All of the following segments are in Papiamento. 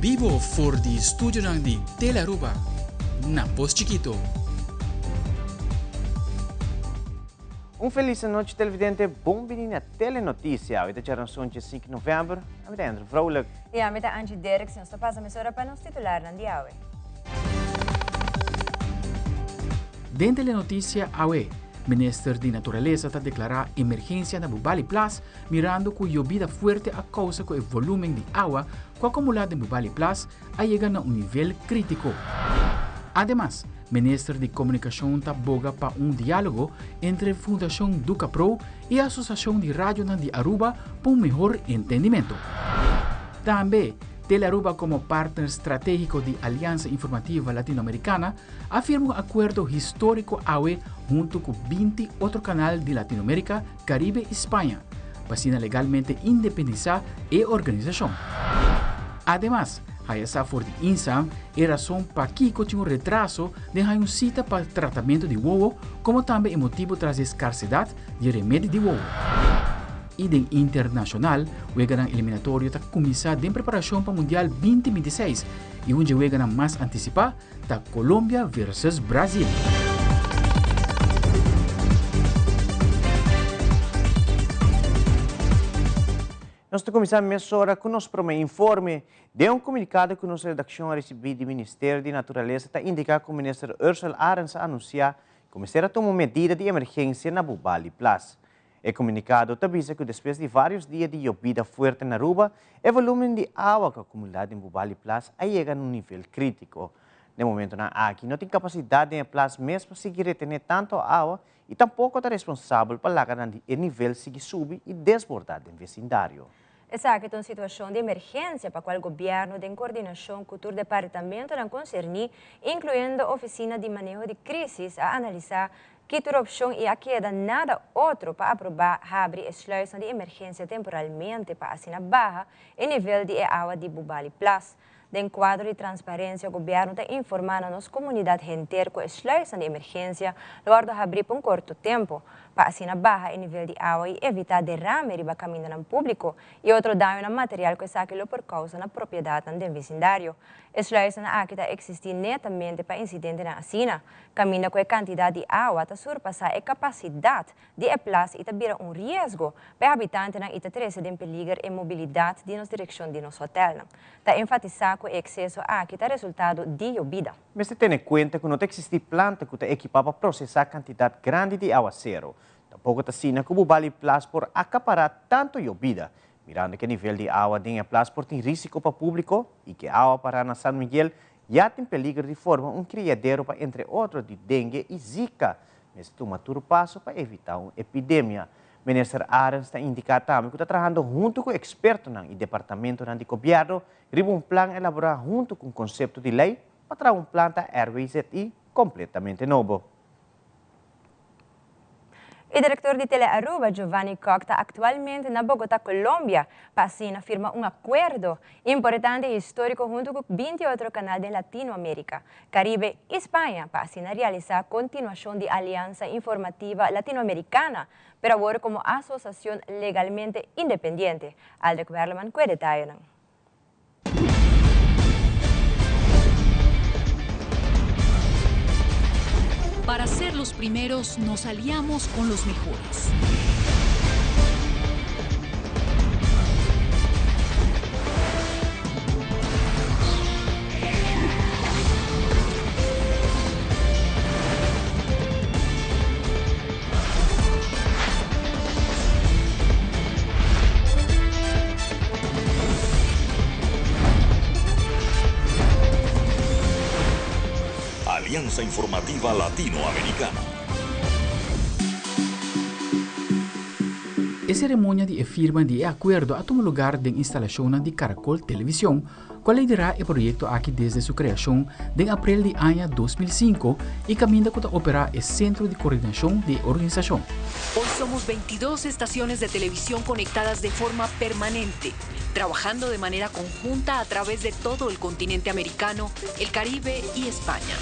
bibo for di studionan di Telearuba na Pos Chikito. Un felis anochi televidente, bon bini na Telenoticia. Awe ta djaranson dje sinku november, ami ta Andrew Vrolijk. I ami ta Angie Derks, nos ta pasa mesora pa nos titularnan di awe. Den Telenoticia awe, Minister di Naturalesa ta deklará emergensia na Bubali Plas mirando ku yobida fuerte a kousa ku e volumen di awa ku a kumulá den Bubali Plas a yega na un nivel krítiko. Ademas, Minister di Komunikashon ta boga pa un diálogo entre Fundashon Ducapro i Asosashon di Radionan di Aruba pa un mehor entendimento. Tambe, Telearuba komo partner stratégiko di Aliansa Informativa Latinoamericana a firma un akuerdo históriko awe huntu ku 20 otro kanal di Latinoamérika, Karibe i Spaña, pa asina legalmente independisá e organisashon. Ademas, haya sa for di Insam e rason pakiko tin un retraso den haña un sita pa tratamentu di wowo komo tambe e motibu tras di e skarsedat di remedi di wowo. I den internashonal, weganan eliminatorio ta kuminsá den preparashon pa Mundial 2026 i un dje weganan mas antisipá ta Colombia versus Brazil. Nos ta kuminsá mesora ku nos promé informe. Den un komunikado ku nos redakshon a risibí di Ministerio di Naturalesa ta indiká ku Minister Ursell Arends a anunsiá ku mester a tuma un medida di emergensia na Bubali Plas. E komunikado ta bisa ku despues di vários dia di yobida fuerte na Aruba, e volúmen di awa ku a kumulá den Bubali Plas a yega na un nivel krítiko. Na e momentonan aki no tin kapasidat den e plas mes pa sigui retené tantu awa i tampoko ta responsabel pa laga nan di e nivel sigui subi i desbordá den vesindario. Esaki ta un situashon di emergensia pa kual gobièrnu den kordinashon ku tur departamentonan konserní, inkluyendo Ofisina di Maneho di Krísis, a analisá ki tur opshon i a keda nada otro pa aprobá habri e sluisnan di emergensia temporalmente pa asina baha e nivel di e awa di Bubali Plas. Den kuadro di transparensia gobièrnu ta informá na nos komunidat henter ku e sluisnan di emergensia lo wòrdu habrí pa un korto tempu, pa asina baha e nivel di awa i evitá derame riba kamindanan públiko i otro dañonan material ku esaki lo por kousa na propiedatnan den vesindario. E sluisnan aki ta eksistí netamente pa insidentenan asina, kaminda ku e kantidat di awa ta surpasá e kapasidat di e plas i ta bira un riesgo pa e habitantenan i ta trese den peliger e mobilidat di nos direkshon di nos hotèlnan. Ta enfatisá ku e ekseso aki ta resultado di yobida. Mester tene kuenta ku no ta eksistí planta ku ta ekipá pa prosesá kantidat grandi di awaseru. Tampoko ta asina ku Bubali Plas por akapará tantu yobida. Mirando ku e nivel di awa den e plas por tin rísiko pa públiko i ku e awa pará na San Miguel ya tin peliger di forma un kriadero pa entre otro di dengue i zika, Mester tuma tur paso pa evitá un epidemia. Minister Arends ta indiká tambe ku ta trahando huntu ku ekspertonan i departamentonan di gobièrnu riba un plan elaborá huntu ku un konsepto di lei pa traha un planta RWZI kompletamente nobo. E direktor di Telearuba, Giovanni Kock, ta aktualmente na Bogotá, Colombia, pa asina firma un akuerdo importante i históriko huntu ku 20 otro kanal den Latinoamérika. Caribe y Spaña pa asina realisa continuacion di Alianza Informativa Latinoamericana, pero awor como asociacion legalmente independiente. Aldrich Werleman cu e detayenan. Para ser los primeros nos aliamos con los mejores. Alianza Informativa Latinoamericana. E ceremonia di e firma di e acuerdo a tuma lugar den instalacionnan di Caracol Television, cu a lidera e proyecto aki desde su creacion den april di aña 2005 y caminda cu ta opera e centro di coordinacion di e organisacion. Hoy somos 22 estaciones de televisión conectadas de forma permanente, trabajando de manera conjunta a través de todo el continente americano, el Caribe y España.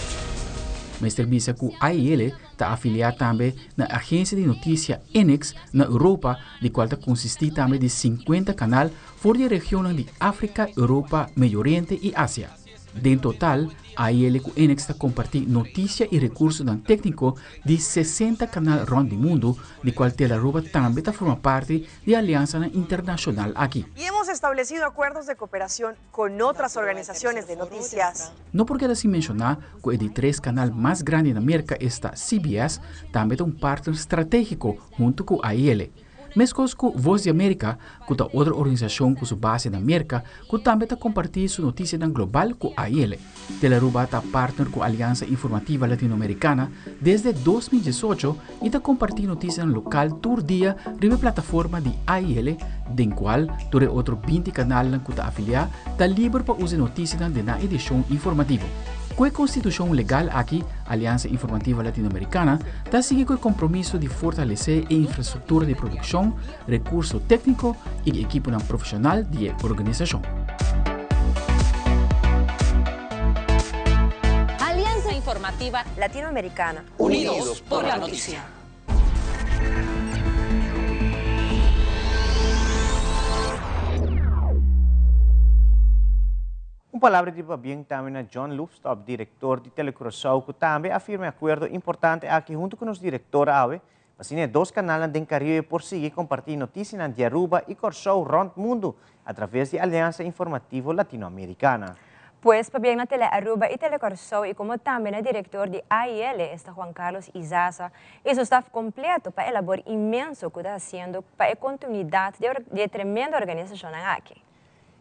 Mester bisa ku AIL ta afiliá tambe na agensia di notisia Enix na Europa, di kual ta konsistí tambe di 50 kanal for di e regionnan di Afrika, Europa, Medio Oriente i Asia. Den total, AIL ku Enix ta kompartí notisia i rekursonan tékniko di 60 kanal rònt di mundu, di kual Telaruba tambe ta forma parti di e aliansanan internashonal aki. Y hemos establecido acuerdos de cooperación con otras organizaciones de noticias. No por keda sin menshoná ku e di tres kanal mas grandi na Merka, esta CBS, tambe ta un partner stratégiko huntu ku AIL. Meskos ku Voz di Amerika, ku ta otro organisashon ku su base na Merka, ku tambe ta kompartí su notisianan global ku AIL. Telaruba ta partner ku Aliansa Informativa Latinoamericana desde 2018 i ta kompartí notisianan lokal tur dia riba e plataforma di AIL, den kual tur e otro 20 kanalnan ku ta afiliá ta liber pa usa e notisianan den nan edishon informativo. Ku e konstitushon legal aki, Aliansa Informativa Latinoamericana ta sigui ku e kompromiso di fortalesé e infrastruktura di produkshon, rekurso tékniko i di ekiponan profeshonal di e organisashon. Aliansa Informativa Latinoamericana. Unidos por la noticia. Un palabra di pabien tambe na John Loefstop, direktor di Telecuraçao, ku tambe a firma e akuerdo importante aki huntu ku nos direktor awe, pa asina e dos kanalnan den Karibe por sigui kompartí notisianan di Aruba i Kòrsou rònt mundu a traves di Aliansa Informativo Latinoamericana. Pues pabien na Telearuba i Telecòrsou i komo tambe na direktor di AIL, esta Juan Carlos Izaza, i su staf kompleto pa e labor inmenso ku ta hasiendo pa e kontinuidat di e tremendo organisashonnan aki.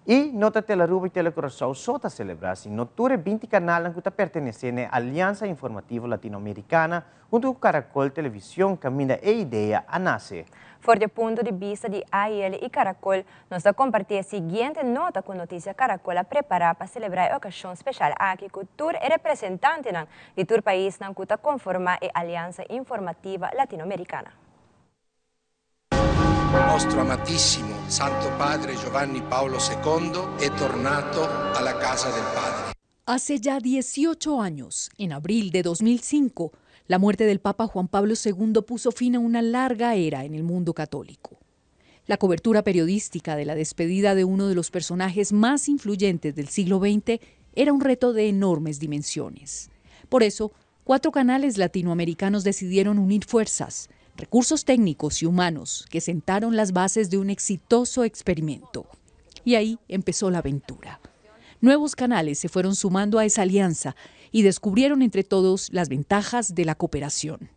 I no ta Telaruba i Telecuraçao so ta selebrá, sino tur e 20 kanalnan ku ta pertenesé na e Aliansa Informativo Latinoamericana huntu ku Caracol Television kaminda e idea a nase. For di e punto di bista di AIL i Caracol, nos ta kompartí e siguiente nota ku Noticia Caracol a prepará pa selebrá e okashon speshal aki ku tur e representantenan di tur paisnan ku ta konformá e Aliansa Informativa Latinoamericana. Nostro amatissimo Santo Padre Giovanni Paolo II è tornato alla casa del Padre. Hace ya 18 años, en abril de 2005, la muerte del Papa Juan Pablo II puso fin a una larga era en el mundo católico. La cobertura periodística de la despedida de uno de los personajes más influyentes del siglo XX era un reto de enormes dimensiones. Por eso, cuatro canales latinoamericanos decidieron unir fuerzas, recursos técnicos y humanos que sentaron las bases de un exitoso experimento. Y ahí empezó la aventura. Nuevos canales se fueron sumando a esa alianza y descubrieron entre todos las ventajas de la cooperación.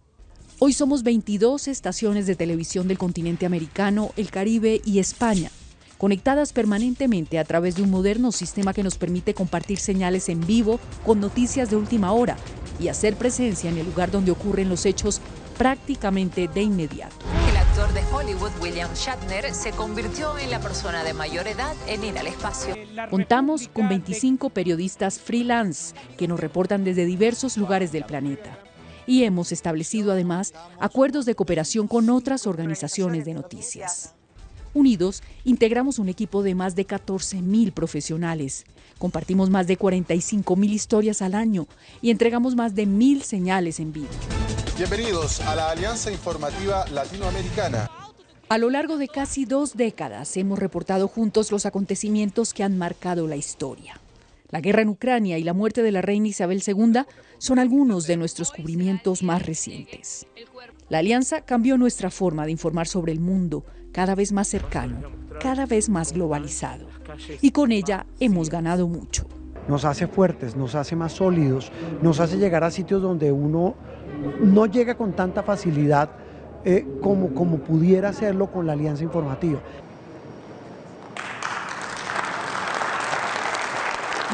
Hoy somos 22 estaciones de televisión del continente americano, el Caribe y España, conectadas permanentemente a través de un moderno sistema que nos permite compartir señales en vivo con noticias de última hora y hacer presencia en el lugar donde ocurren los hechos prácticamente de inmediato. El actor de Hollywood, William Shatner, se convirtió en la persona de mayor edad en ir al espacio. Contamos con 25 periodistas freelance que nos reportan desde diversos lugares del planeta. Y hemos establecido además acuerdos de cooperación con otras organizaciones de noticias. Unidos, integramos un equipo de más de 14.000 profesionales. Compartimos más de 45.000 historias al año y entregamos más de 1.000 señales en vivo. Bienvenidos a la Alianza Informativa Latinoamericana. A lo largo de casi 2 décadas hemos reportado juntos los acontecimientos que han marcado la historia. La guerra en Ucrania y la muerte de la reina Isabel II son algunos de nuestros cubrimientos más recientes. La alianza cambió nuestra forma de informar sobre el mundo, cada vez más cercano, cada vez más globalizado. Y con ella hemos ganado mucho. Nos hace fuertes, nos hace más sólidos, nos hace llegar a sitios donde uno no llega con tanta facilidad como pudiera hacerlo con la alianza informativa.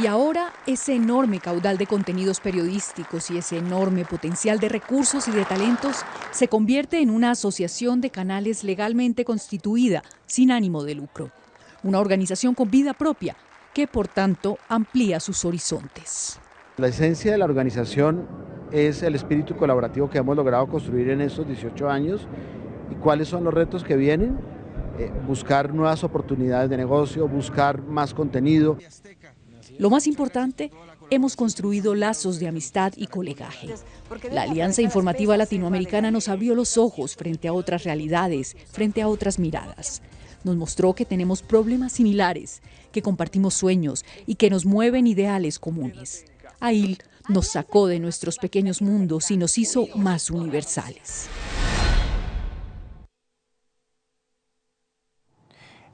Y ahora ese enorme caudal de contenidos periodísticos y ese enorme potencial de recursos y de talentos se convierte en una asociación de canales legalmente constituida, sin ánimo de lucro. Una organización con vida propia que, por tanto, amplía sus horizontes. La esencia de la organización es el espíritu colaborativo que hemos logrado construir en estos 18 años. ¿Y cuáles son los retos que vienen? Buscar nuevas oportunidades de negocio, buscar más contenido. Lo más importante Hemos construido lazos de amistad y colegaje. La Alianza Informativa Latinoamericana nos abrió los ojos frente a otras realidades, frente a otras miradas. Nos mostró que tenemos problemas similares, que compartimos sueños y que nos mueven ideales comunes. AIL nos sacó de nuestros pequeños mundos y nos hizo más universales.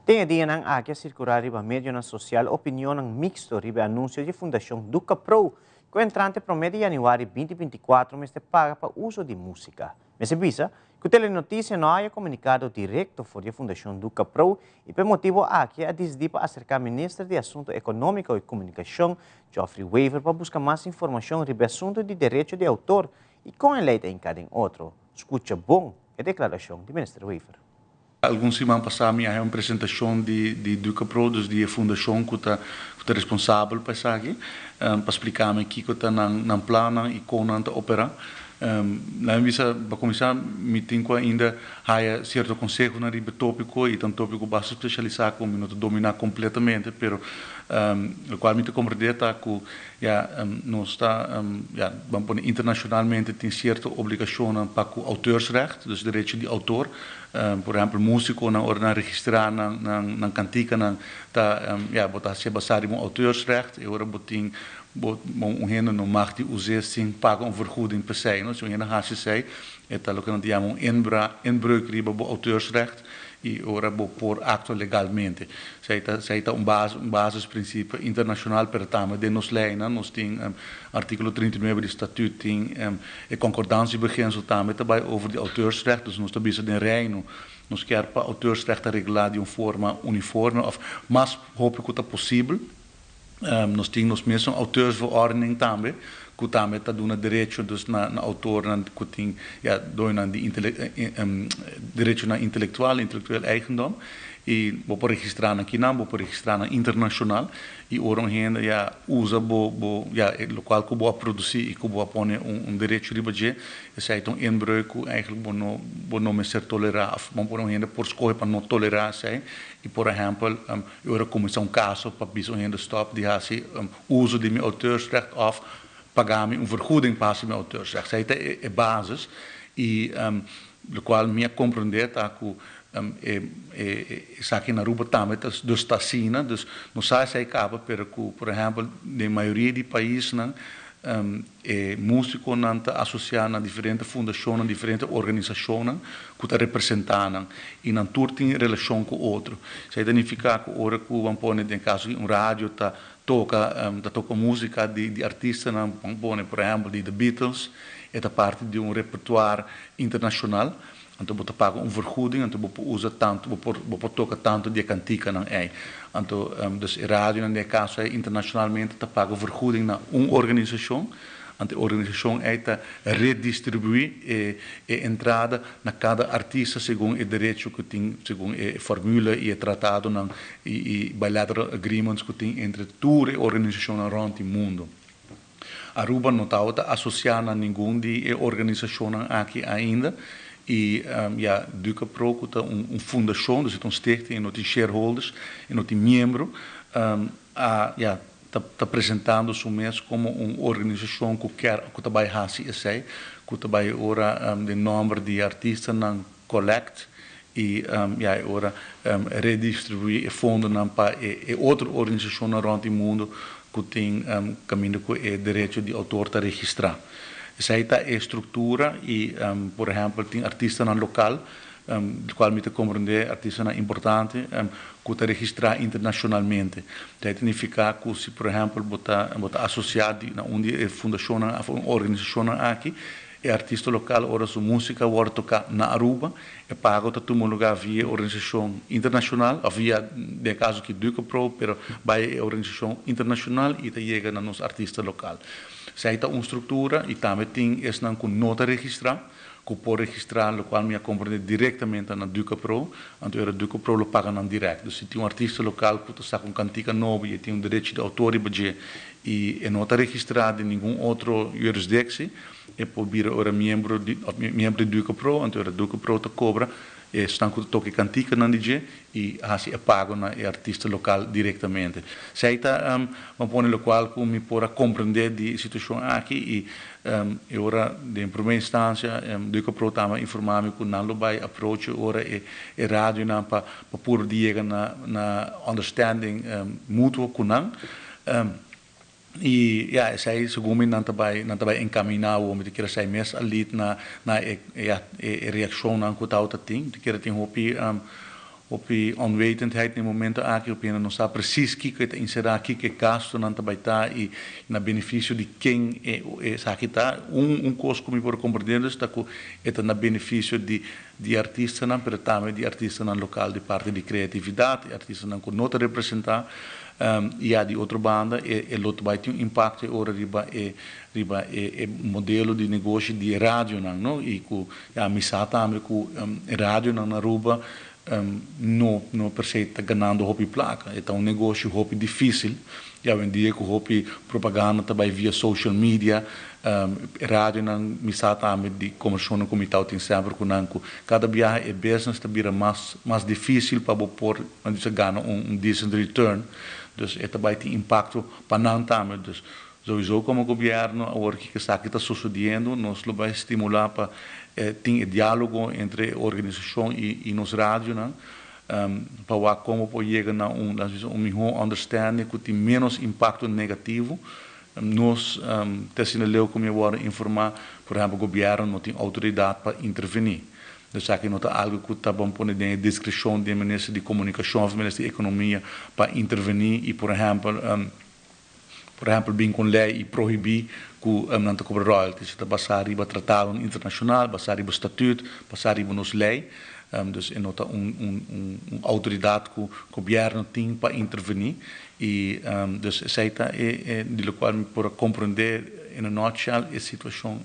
Den e dianan aki a sirkulá riba medionan sosial opinionnan miksto riba e anunsio di Fundashon Duca Pro ku entrante promé di yanüari 2024 mester paga pa uso di músika. Mester bisa ku Telenotisia no a haya komunikado direkto for di e Fundashon Duca Pro i pa e motibu aki a disidí pa aserká Minister di Asuntu Ekonómiko i Komunikashon Geoffrey Wever pa buska mas informashon riba e asuntu di derecho di outor i kon e lei ta hinká den otro. Skucha bon e deklarashon di Minister Wever. Algun siman pasá mi a haña un presentashon di di Ducapro, dus di e fundashon ku ta ku ta responsabel pa esaki, pa splika mi kiko ta nan nan plannan i kon nan ta operá. Laat mi bisa, pa kuminsá mi tin ku ainda haya sierto konsehonan riba e tópiko i ta un tópiko basta spesialisá ku mi no ta dominá kompletamente, pero lokual mi ta komprendé ta ku ya nos ta ya ban pone internashonalmente tin sierto obligashonnan pa ku auteursrecht, dus derecho di outor. Por ehempel musiconan ora nan registra nan nan cantikanan ta ya bo ta hacié basá riba un auteursrecht y ora bo tin bo un hende no mag di us'é sin paga un vergoeding p'esei no si un hende haci esei e ta loke nan ta yama un inbra inbreuk riba bo auteursrecht y ora bo por actua legalmente esei ta esei ta un base un basisprincipe internacional pero tambe den nos leynan nos tin articulo 39 di statuut tin E concordantiebeginsel tambe ta bai over di auteursrecht, dus nos ta bisa den Reino nos kier pa auteursrecht ta reglá di un forma uniforme of mas hopi ku ta posibel. Nos tin nos mesun auteursverordening tambe ku tambe ta duna derecho dus na na autornan ku tin ya doñonan di derechonan intelectual, intellectueel eigendom. I bo por registrá nan kinan, bo por registrá nan internashonal. I ora un hende ya usa bo bo ya e lokual ku bo a produsí i ku bo a pone un un derecho riba dje, esei ta un inbreuk ku eigentlik bo no bo no mester tolerá òf bo por un hende por skohe pa no tolerá esei. I por ehèmpel e ora kuminsá un kaso pa bisa un hende stòp di hasi uso di mi auteursrecht òf paga mi un vergoeding pa hasi mi auteursrecht. Esei ta e e basis i lokual mi a komprendé ta ku E esaki na Aruba tambe ta dus ta asina, dus no sa esei kaba, pero ku por ehèmpel den mayoria di paisnan e músikonan ta asosiá na diferente fundashonnan, diferente organisashonnan ku ta representá nan i nan tur tin relashon ku otro. Esei ta nifiká ku ora ku ban pone den kaso di un radio ta toka ta toka músika di di artistanan, ban pone por ehèmpel di The Beatles, e ta parti di un repertuar internashonal. Anto bo ta paga un vergoeding, anto bo por usa tantu, bo por bo por toka tantu di e kantikanan ei. Anto dus e radionan den e kaso ei internashonalmente ta paga vergoeding na un organisashon, anto e organisashon ei ta redistribuí e e entrada na kada artista segun e derecho ku tin, segun e formula i e tratadonan i i bilateral agreements ku tin entre tur e organisashonnan rònt di mundu. Aruba no tabata asocia na ningun di e organisacionnan aki ainda y ya Ducapro cu ta un fundacion, dus e ta un stichting e no tin shareholders, e no tin miembro, a ya ta presentando su mes como un organisacion cu kier cu ta bay haci esey, cu ta bay ora den nomber di artistanan collect y ya e ora redistribui e fondonan pa e otro organisacionnan rond di mundo cu tin caminda cu e derecho di autor ta registra. Esey ta e structura y por ehempel tin artistanan local di cual mi ta comprende artistanan importante cu ta registra internacionalmente. Esey ta nifica cu si por ehempel bo ta bo ta asocia di na un di e fundacionnan of organisacionnan aki E artista lokal ora su músika wòrdu toká na Aruba, e pago ta tuma lugá via e organisashon internashonal, òf via, den e kaso aki Ducapro, pero bai e organisashon internashonal i ta yega na nos artista lokal. Esei ta un struktura i tambe tin esnan ku no ta registrá, ku por registrá, lokual mi a komprendé direktamente na Ducapro, anto era Ducapro lo paga nan dirèkt. Dus si tin un artista lokal ku ta saka un kantika nobo i e tin un derechi di outor riba dje i e no ta registrá den ningun otro jurisdiksie, E por bira ora miembro di of miembro di Ducapro, anto ora Ducapro ta cobra esnan ku ta toka e kantikanan di dje i hasi e pago na e artista lokal direktamente. Esei ta bo pone lokual ku mi por a komprendé di e situashon aki i e ora den promé instansia Ducapro tambe a informá mi ku nan lo bai aproach ora e radionan pa purba di yega na na understanding mutuo ku nan. I ya, esei segun mi nan ta bai nan ta bai enkaminá awor. Mi ta kere esei mes a lead na na e ya e reakshonnan ku tabata tin. Mi ta kere tin hopi hopi onwetendheid na e momento aki. Hopi hende no sa presis kiko e ta enserá, kiko e gastunan ta bai ta i na benefisio di ken e esaki ta. Un un kos ku mi por komprendé dus ta ku e ta na benefisio di di artistanan, pero tambe di artistanan lokal di parti di kreatividat, e artistanan ku no ta representá. I ya di otro banda e e lo ta bai tin un impakto e ora riba e riba e e modelo di negoshi di e radionan, no? I ku ya mi sa tambe ku e radionan na Aruba no no per se ta ganando hopi plaka. E ta un negoshi hopi difisil. I awendia ku hopi propaganda ta bai via social media, e radionan mi sa tambe di kombershonnan ku mi tabatin semper ku nan ku kada biaha e business ta bira mas mas difisil pa bo por nan bisa gana un decent return. Dus e ta bai tin impakto pa nan tambe. Dus souiso komo gobièrnu awor kiko esaki ta sosodiendo nos lo bai stimulá pa tin e diálogo entre e organisashon i nos radionan pa wak komo por yega na un laat bisa un mihó understanding ku tin ménos impakto negativo. Nos te asina leu ku mi a wòrdu informá, por ehèmpel gobièrnu no tin outoridat pa intervení. Esaki no ta algu ku ta bon pone den e diskreshon di e minister di komunikashon òf minister di ekonomia pa intervení i por ehèmpel por ehèmpel bin ku un lei i prohibí ku nan ta kobra royalties. E ta basá riba tratadonan internashonal, basá riba statut, basá riba nos lei. Dus e no ta un un un outoridat ku gobièrnu tin pa intervení i dus esei ta e e di lokual mi por a komprendé in a nutshell e situashon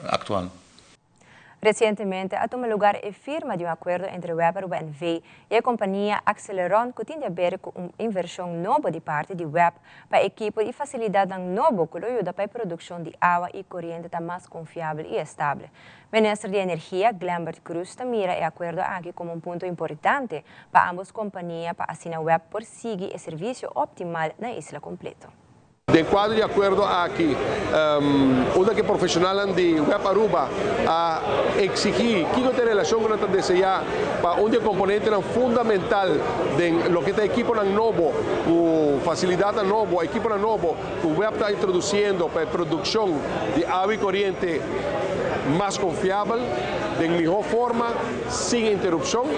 aktual. Recientemente a tuma lugar e firma di un acuerdo entre web Aruba NV y e compania Accelleron cu tin di haber cu un inversion nobo di parti di web pa ekipo y facilidadnan nobo cu lo yuda pa e produccion di awa y coriente ta mas confiabel y estable. Minister di Energia, Glenbert Croes ta mira e acuerdo aki como un punto importante pa ambos compania pa asina web por sigui e servicio optimal na isla completo. Den kuadro di akuerdo aki, unda ku e profeshonalnan di Web Aruba a eksigí kiko ta e relashon ku nan ta deseá pa un di e komponentenan fundamental den loke ta ekiponan nobo ku fasilidatnan nobo, ekiponan nobo ku Web ta introdusiendo pa e produkshon di awa i koriente mas konfiabel, den mihó forma, sin interupshon.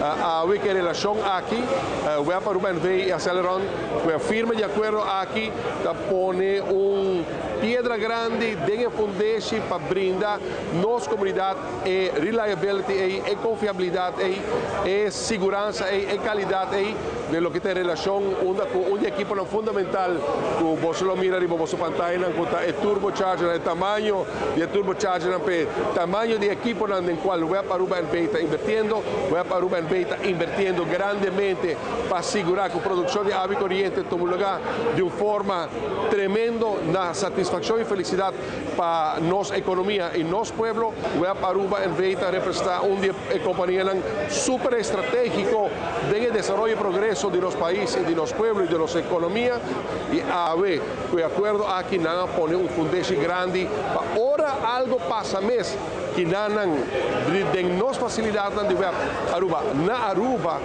Awe ku e relashon aki, Web Aruba NV i Aceleron, Ku e firma di akuerdo aki ta pone un piedra grandi den e fundeshi pa brinda nos komunidat e reliability ei, e konfiabilidat ei, e siguransa ei, e kalidat ei den loke ta e relashon unda ku un di e ekiponan fundamental ku boso lo mira riba boso pantayanan ku ta e turbochargernan, e tamaño di e turbochargernan p'e tamaño di e ekiponan den kual Web Aruba NV ta invertiendo. Web Aruba NV ta invertiendo grandemente. pa sigurá ku produkshon di awa i koriente tuma lugá di un forma tremendo na satisfakshon i felisidat pa nos ekonomia i nos pueblo. Web Aruba NV ta representá un di e kompanianan super estratégiko den e desaroyo i progreso di nos pais i di nos pueblo i di nos ekonomia i awe ku e akuerdo aki nan a pone un fundeshi grandi pa ora algo pasa mes kinanan den nos fasilidatnan di Web Aruba na Aruba.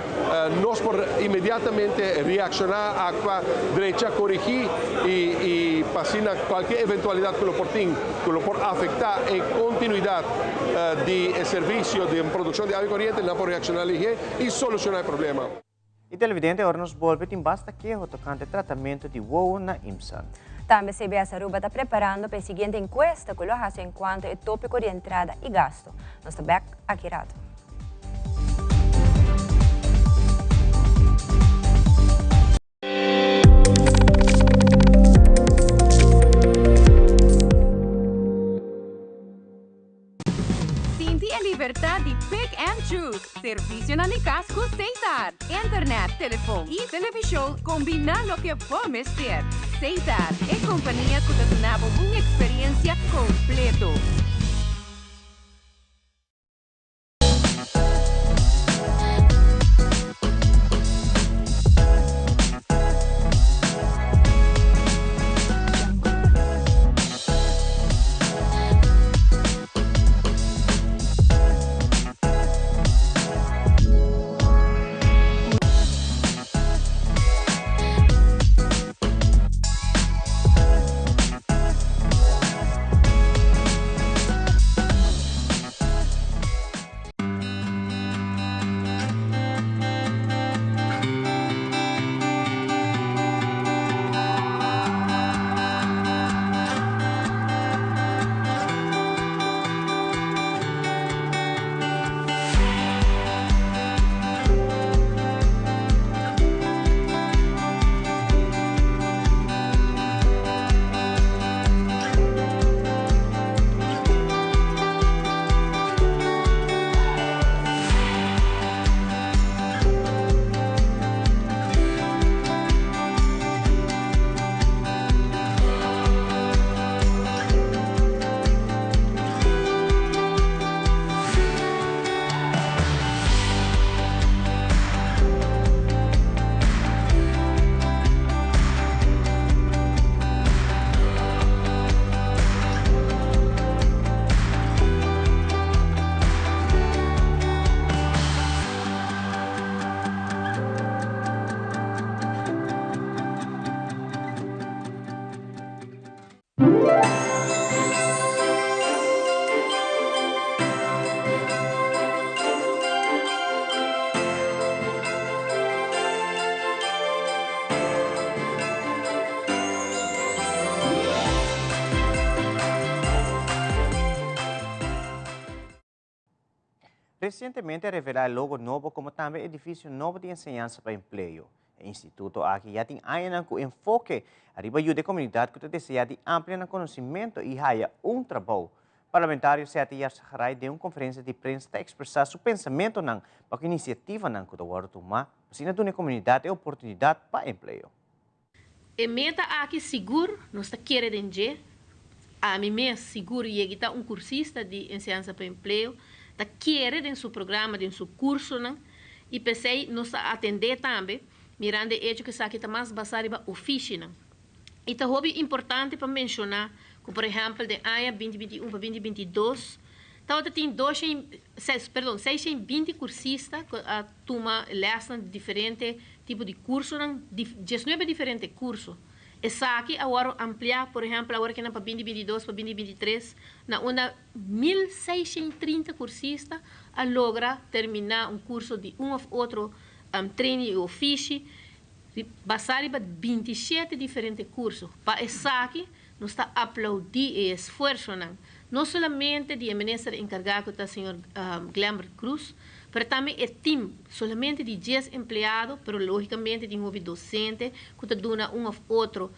Nos por inmediatamente reakshoná, aktua, drecha, korigí i pa asina kualke eventualidat ku lo por tin ku lo por afektá e kontinuidat di e servisio di produkshon di awa i koriente, nan por reakshoná lihé i solushoná e problema. I televidente, ora nos bolbe tin basta keho tokante tratamentu di wowo na IMSA. Tambe CBS Aruba ta preparando pa e siguiente enkuesta ku lo hasi enkuanto e tópiko di entrada i gasto. Nos ta bèk aki rato. Sinti e libertad di pick and choose. Servicionan di cas cu Setar. Internet, telefon y television combina loke bo mester. Setar, e compania cu ta duna bo un experiencia completo. Recientemente a revela e logo nobo como tambe edificio nobo di Enseñansa pa Empleo. E instituto aki ya tin añanan cu enfoke ariba yuda e comunidad cu ta desea di amplia nan conocimento y haya un trabou. Parlamentario Setti Yarzagaray den un conferencia di prensa ta expresa su pensamentonan pa cu iniciativanan cu ta wordo tuma pa asina duna e comunidad e oportunidad pa empleo. E meta aki sigur nos ta kere den dje. Ami mes sigur yegi ta un kursista di Enseñansa pa Empleo, ta kere den su programa, den su kursonan i p'esei nos ta atendé tambe mirando e echo ku esaki ta mas basá riba ofishinan. I ta hopi importante pa menshoná ku por ehèmpel den aña 2021 pa 2022 tabata tin doshen, perdon, 620 kursista ku a tuma lèsnan di diferente tipo di kursonan, 19 diferente kurso. Esaki a wòrdu ampliá, por ehèmpel awor kinan pa 2022 pa 2023 na unda 1630 kursista a logra terminá un kurso di un òf otro training i ofishi basá riba 27 diferente kurso. Pa esaki nos ta aplaudí e esfuersonan no solamente di e minister enkargá ku ta señor Glenbert Croes, pero tambe e tim solamente di 10 empleado, pero lógikamente tin hopi dosente ku ta duna un òf otro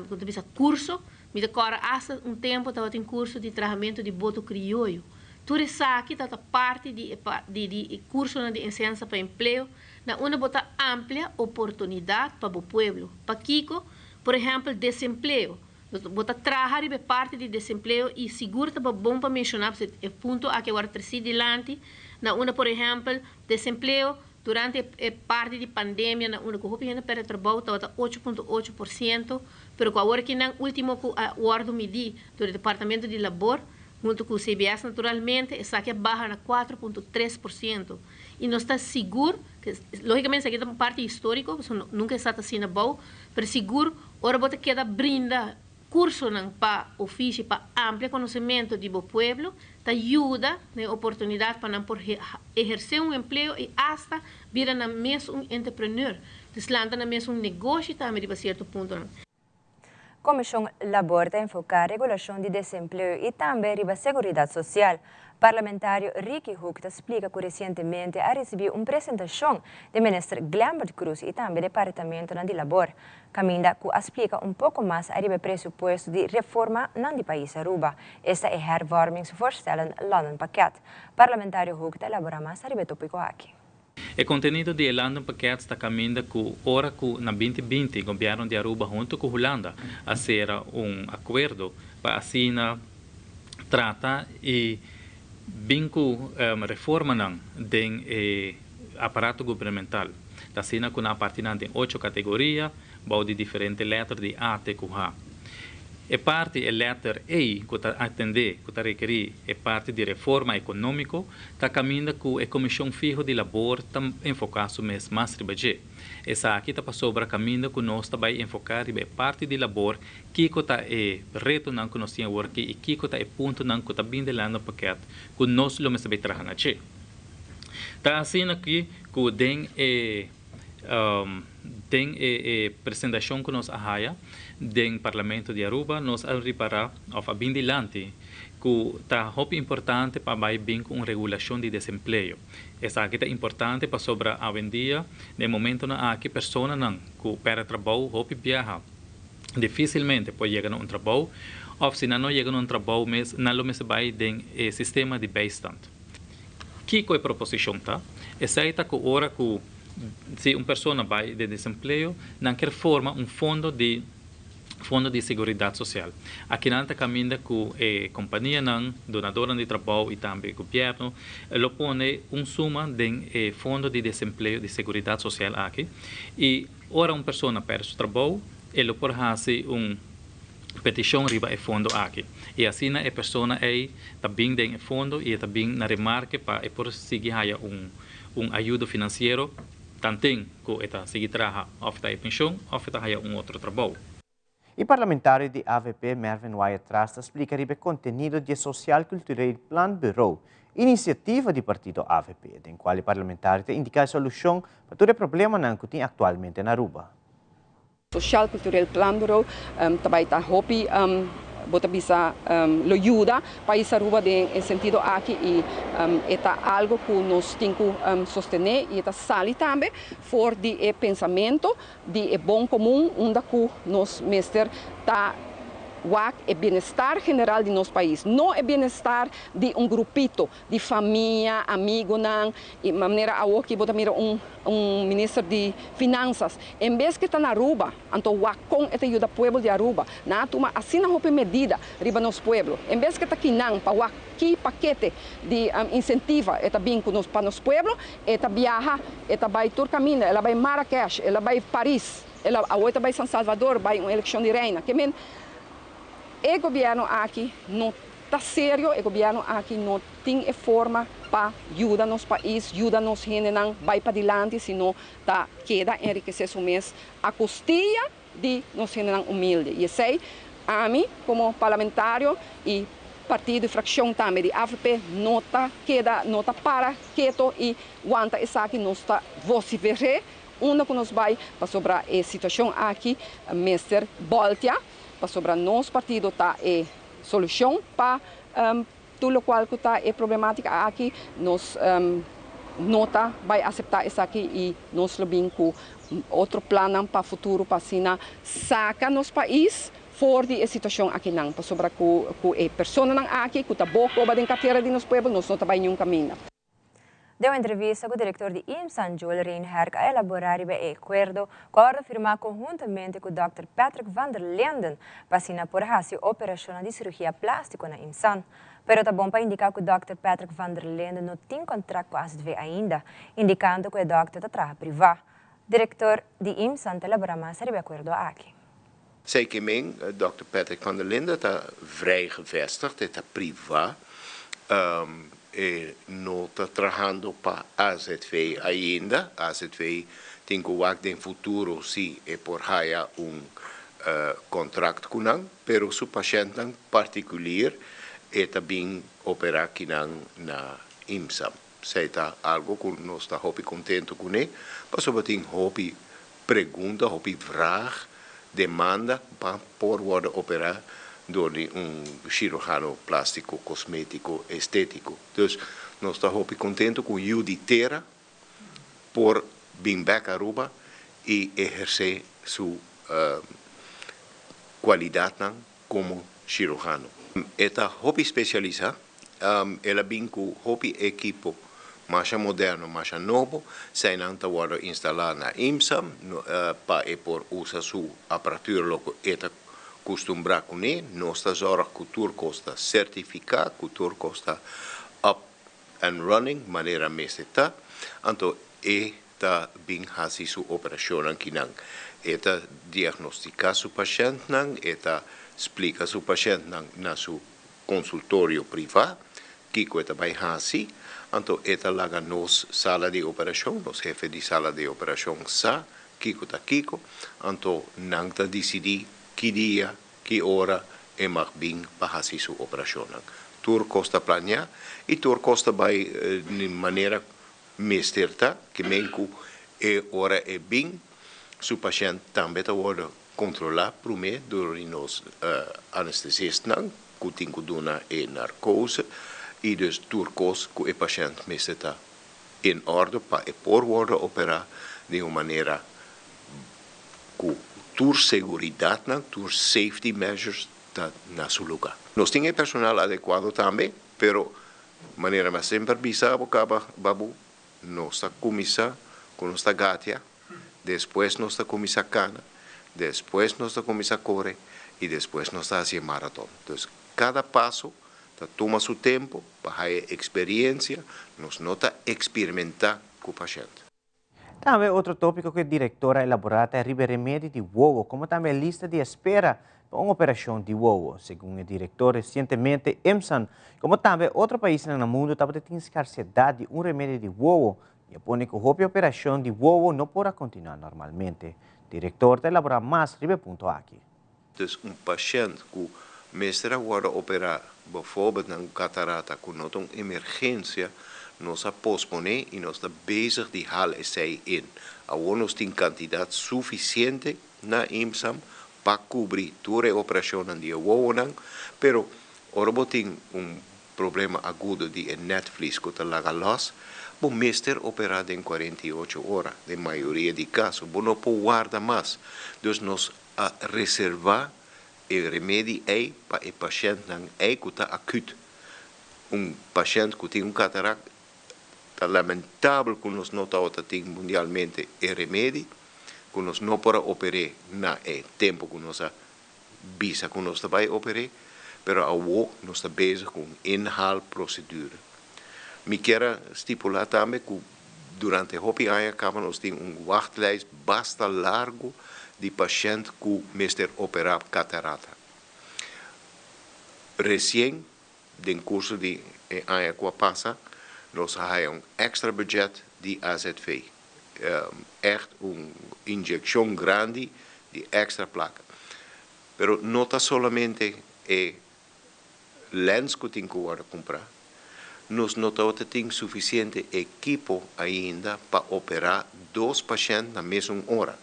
ku ta bisa kurso. Mi ta kòrda asta un tempu tabatin kurso di trahamentu di boto krioyo. Tur esaki tabata parti di e di di e kursonan di enseñansa pa empleo na unda bo ta amplia oportunidat pa bo pueblo. Pakiko? Por ehèmpel desempleo. Bo ta traha riba e parti di desempleo i sigur ta bon pa menshoná pasobra e punto aki a wòrdu tresí dilanti na unda por ehèmpel desempleo durante e parti di pandemia na unda ku hopi hende pèrdè trabou tabata 8.8%, pero ku awor kinan último ku a wòrdu midí dor e departamento di labor huntu ku CBS naturalmente esaki a baha na 4.3% i nos ta sigur ku lógikamente esaki ta un parti históriko pasobra nunka e sa ta asina abou pero sigur Ora bo ta keda brinda kursonan pa ofishi pa amplia konosementu di bo pueblo, ta yuda na e oportunidat pa nan por ehersé un empleo i asta bira nan mes un entrepreneur, dus lanta nan mes un negoshi tambe riba sierto puntonan. Komishon Labor ta enfoká regulashon di desempleo i tambe riba seguridat sosial. Parlamentario Ricky Hoek ta splika ku resientemente a risibí un presentashon di Minister Glenbert Croes i tambe departamentonan di Labor. Caminda cu a splica un poco mas ariba e presupuesto di reforma nan di pais Aruba, esta e hervormingsvoorstellen landenpakket. Parlamentario Hoek ta elabora mas ariba e topico aki. E contenido di e landenpakket ta caminda cu ora cu na 2020 Gobierno di Aruba hunto cu Hulanda a cera un acuerdo pa asina trata y bin cu reformanan den e aparato gubernamental. Ta asina ku nan a parti nan den ocho kategoria bou di diferente lèter di A te ku H. E parti, e lèter ei ku ta atendé, ku ta rekerí e parti di reforma ekonómiko, ta kaminda ku e Komishon Fiho di Labor ta enfoká su mes mas riba dje. Esaki ta pasobra kaminda ku nos ta bai enfoká riba e parti di labor, kiko ta e retonan ku nos tin aworaki i kiko ta e puntonan ku ta bin den Landenpakket ku nos lo mester bai traha na dje. Ta asina aki ku den e den e e presentashon ku nos a haya den Parlamento di Aruba nos a ripará òf a bin dilanti ku ta hopi importante pa bai bin ku un regulashon di desempleo. Esaki ta importante pasobra awendia den momentonan aki personanan ku pèrdè trabou hopi biaha difisilmente por yega na un trabou òf si nan no yega na un trabou mes nan lo mester bai den e sistema di bijstand. Kiko e proposishon ta? Esei ta ku ora ku si un persona bai den desempleo, nan kier forma un fondo di fondo di seguridat sosial. Akinan ta kaminda ku e kompanianan, donadornan di trabou i tambe gobièrnu lo pone un suma den e fondo di desempleo di seguridat sosial aki i ora un persona pèrdè su trabou e lo por hasi un petishon riba e fondo aki i asina e persona ei ta bin den e fondo i e ta bin na remarke pa e por sigui haya un un ayudo finansiero tanten ku e ta sigui traha òf ta e penshon òf e ta haya un otro trabou. E parlamentario di avp Mervin Wyatt-Ras ta splica riba e contenido di e Sociaal Cultureel Planbureau, iniciativa di partido avp, den cual e parlamentario ta indica e solucion pa tur e problemanan cu tin actualmente na Aruba. Sociaal Cultureel Planbureau ta bai ta hopi. bo ta bisa lo yuda pais Aruba den e sentido aki y e ta algo cu nos tin cu sostene y e ta sali tambe for di e pensamento di e bon comun unda cu nos mester ta wak e bienestar general di nos pais, no e bienestar di un grupito di famia, amigonan, y manera awoki bo ta mira un un minister di finanzas en bes ke ta na Aruba, anto wak con e ta yuda pueblo di Aruba. Nan a tuma asina hopi medida riba nos pueblo, en bes ke ta kinan pa wak ki pakete di incentiva e ta bin cu nos pa nos pueblo, e ta biaha, e ta bay tur caminda, el a bay Marrakesh, el a bay Paris, el a awo e ta bay San Salvador bay un eleccion di reina. Ke men e gobierno aki no ta serio, e gobierno aki no tin e forma pa yuda nos pais, yuda nos hendenan bay padilanti, sino ta keda enrikece su mes a costilla di nos hendenan humilde. Y esey ami como parlamentario y partido y fraccion tambe di avp no ta keda, no ta para keto y wanta esaki, nos ta vocifer'e unda cu nos bay pasobra e situacion aki mester boltea, pasobra nos partido ta e solucion pa tur locual cu ta e problematica aki. Nos no ta bay acepta esaki y nos lo bin cu otro plannan pa futuro pa asina saca nos pais for di e situacion akinan, pasobra cu cu e personanan aki cu ta bo coba den cartera di nos pueblo nos no ta bay niun caminda. Den un entrevista ku direktor di IMSAN, Joel Reinherk a elaborá riba e akuerdo ku a wòrdu firmá konhuntamente ku dòkter Patrick van der Linden pa asina por hasi operashonnan di sirugia plástiko na IMSAN. Pero ta bon pa indiká ku dòkter Patrick van der Linden no tin kontrakt ku AZV ainda, indikando ku e dòkter ta traha privá. Direktor di IMSAN ta elaborá mas riba e akuerdo aki. Zij ke men, dòkter Patrick van der Linden ta vrij gevestigd, e ta privá. E no ta trahando pa AZV ainda. AZV tin ku wak den futuro si e por haya un kontrakt ku nan, pero su pashèntnan partikulier e ta bin operá kinan na IMSA. Esei ta algu ku nos ta hopi kontentu kuné, pasobra tin hopi pregunta, hopi vraag, demanda pa por worde opera door di un cirujano plastico, cosmetico, estetico. Dus nos ta hopi contento cu yu di tera por bin bek Aruba y eherce su cualidadnan como cirujano. E ta hopi specialisa, el a bin cu hopi ekipo masha moderno, masha nobo, seinan ta wordo instala na IMSA pa e por usa su aparatura loke e ta custumbra cune. Nos ta zorg cu tur cos ta certifica, cu tur cos ta up and running manera mester ta, anto e ta bin haci su operacionnan kinan. E ta diagnostica su pashentnan, e ta splica su pashentnan na su consultorio priva kico e ta bay haci, anto e ta laga nos sala di operacion, nos hefe di sala di operacion sa kico ta kico, anto nan ta dicidi ki dia, ki ora e mag bin pa haci su operacionnan. Tur cos ta planea y tur cos ta bay di manera mester ta, ke men ku e ora e bin, su pashènt tambe ta wòrdu kontrolá promé dor di nos anestesistnan ku tin ku duna e narkose i dus tur kos ku e pashènt mester ta in òrdu pa e por wòrdu operá di un manera ku tur seguridatnan, tur safety measures ta na su lugá. Nos tin e personal adekuado tambe, pero Manera mi a semper bisa bo caba, Babu, nos ta cuminsa cu nos ta gatia, despues nos ta cuminsa cana, despues nos ta cuminsa core y despues nos ta haci e maraton. Dus cada paso ta tuma su tempo pa haya experiencia, nos no ta experimenta cu pashent. Tambe otro tópiko ku e direktor a elaborá ta riba e remedi di wowo, komo tambe e lista di espera pa un operashon di wowo. Segun e direktor, resientemente IMSAN, komo tambe otro paisnan na mundu tabata tin skarsedat di un remedi di wowo i a pone ku hopi operashon di wowo no por a kontinuá normalmente. Direktor ta elaborá mas riba e punto aki. Dus un pashènt ku mester a wòrdu operá befòrbèlt na un katarata ku no ta un emergensia, nos a posponé i nos ta bezig di hal esei in. Awor nos tin kantidat sufisiente na IMSAM pa kubri tur e operashonnan di e wowonan, pero ora bo tin un problema agudo di e netvlies ku ta laga lòs, bo mester operá den 48 ora, den mayoria di kaso. Bo no por warda mas. Dus nos a reservá e remedi ei pa e pashèntnan ei ku ta akut. Un pashènt ku tin un katarakt, ta lamentabel ku nos no tabata tin mundialmente e remedi, ku nos no por a oper'é na e tempu ku nos a bisa ku nos ta bai oper'é, pero awo nos ta bezig ku un inhaalprocedure. Mi kier a stipulá tambe ku durante hopi aña kaba nos tin un wachtlijst basta largu di pashènt ku mester operá katarata. Resien den kurso di e aña ku a pasa nos a haya un èkstra budget di azv. Ègt un inyekshon grandi di èkstra plaka. Pero no ta solamente e lens ku tin ku wòrdu kumprá. Nos no tabata tin sufisiente ekipo ainda pa operá dos pashènt na mesun ora.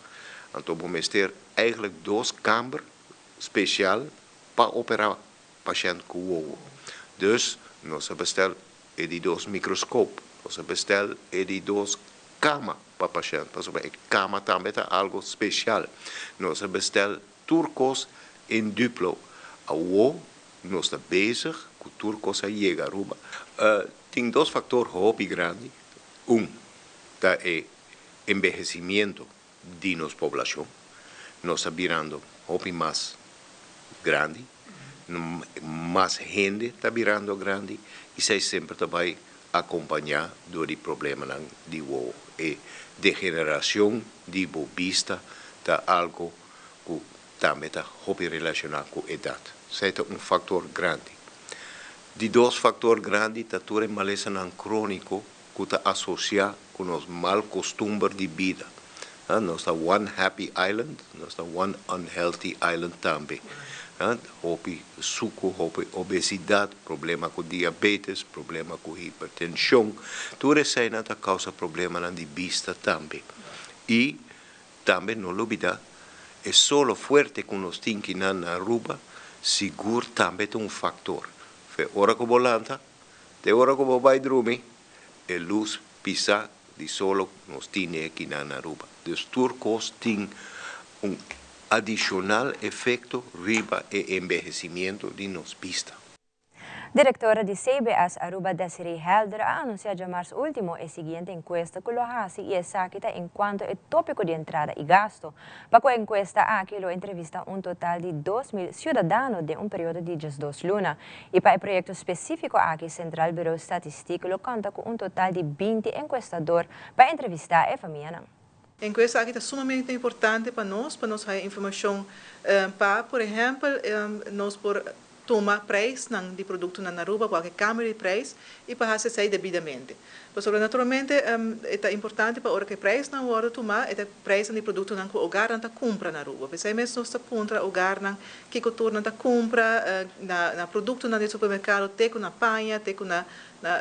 Anto bo mester eigentlik dos kamber spesial pa operá pashènt ku wowo. Dus nos a bestèl e di dos mikroskop, nos a bestèl e di dos kama pa pashènt, pasobra e kama tambe ta algu spesial. Nos a bestèl tur kos en duplo. Awo nos ta bezig ku tur kos a yega Aruba. Tin dos faktor hopi grandi. Un ta e embehesimiento di nos poblashon. Nos ta birando hopi mas grandi, mas hende ta birando grandi i esei semper ta bai akompañá dor di problemanan di wowo. E degenerashon di bo bista ta algu ku tambe ta hopi relashoná ku edat. Esei ta un faktor grandi. Di dos faktor grandi ta tur e malesanan króniko ku ta asosiá ku nos mal kostumber di bida. Nos ta one happy island, nos ta one unhealthy island tambe. Hopi suku, hopi obesidat, problema ku diabetes, problema ku hipertenshon, tur eseinan ta kousa problemanan di bista tambe. I tambe no lubidá, e solo fuerte ku nos tin kinan na Aruba sigur tambe ta un faktor. Fe ora ku bo lanta, Te ora ku bo bai drumi, e lus pisá di solo nos tine akinan na Aruba. Dus tur kos tin un adishonal efekto riba e embehesimiento di nos bista. Direktora di CBS Aruba Desiree Helder a anunsiá djamars último e siguiente enkuesta ku lo hasi i esaki ta enkuanto e tópiko di entrada i gasto. Pa ku e enkuesta aki lo entrevista un total di 2000 siudadano den un periodo di 12 luna. I pa e proyekto spesífiko aki Centraal Bureau Statistiek lo konta ku un total di 20 enkuestador pa entrevistá e famianan. E enkuesta aki ta sumamente importante pa nos, pa nos haya informashon pa, por ehèmpel, nos por tuma prijsnan di produktonan na Aruba, kualke kambio di prijs, i pa hasi esei debidamente. Pasobra naturalmente e ta importante pa ora ku e prijsnan wòrdu tumá, e ta prijsnan di produktonan ku ogarnan ta kumpra na Aruba. P'esei mes nos ta puntra ogarnan kiko tur nan ta kumpra na na produktonan di supermerkado, te ku na paña, te ku na na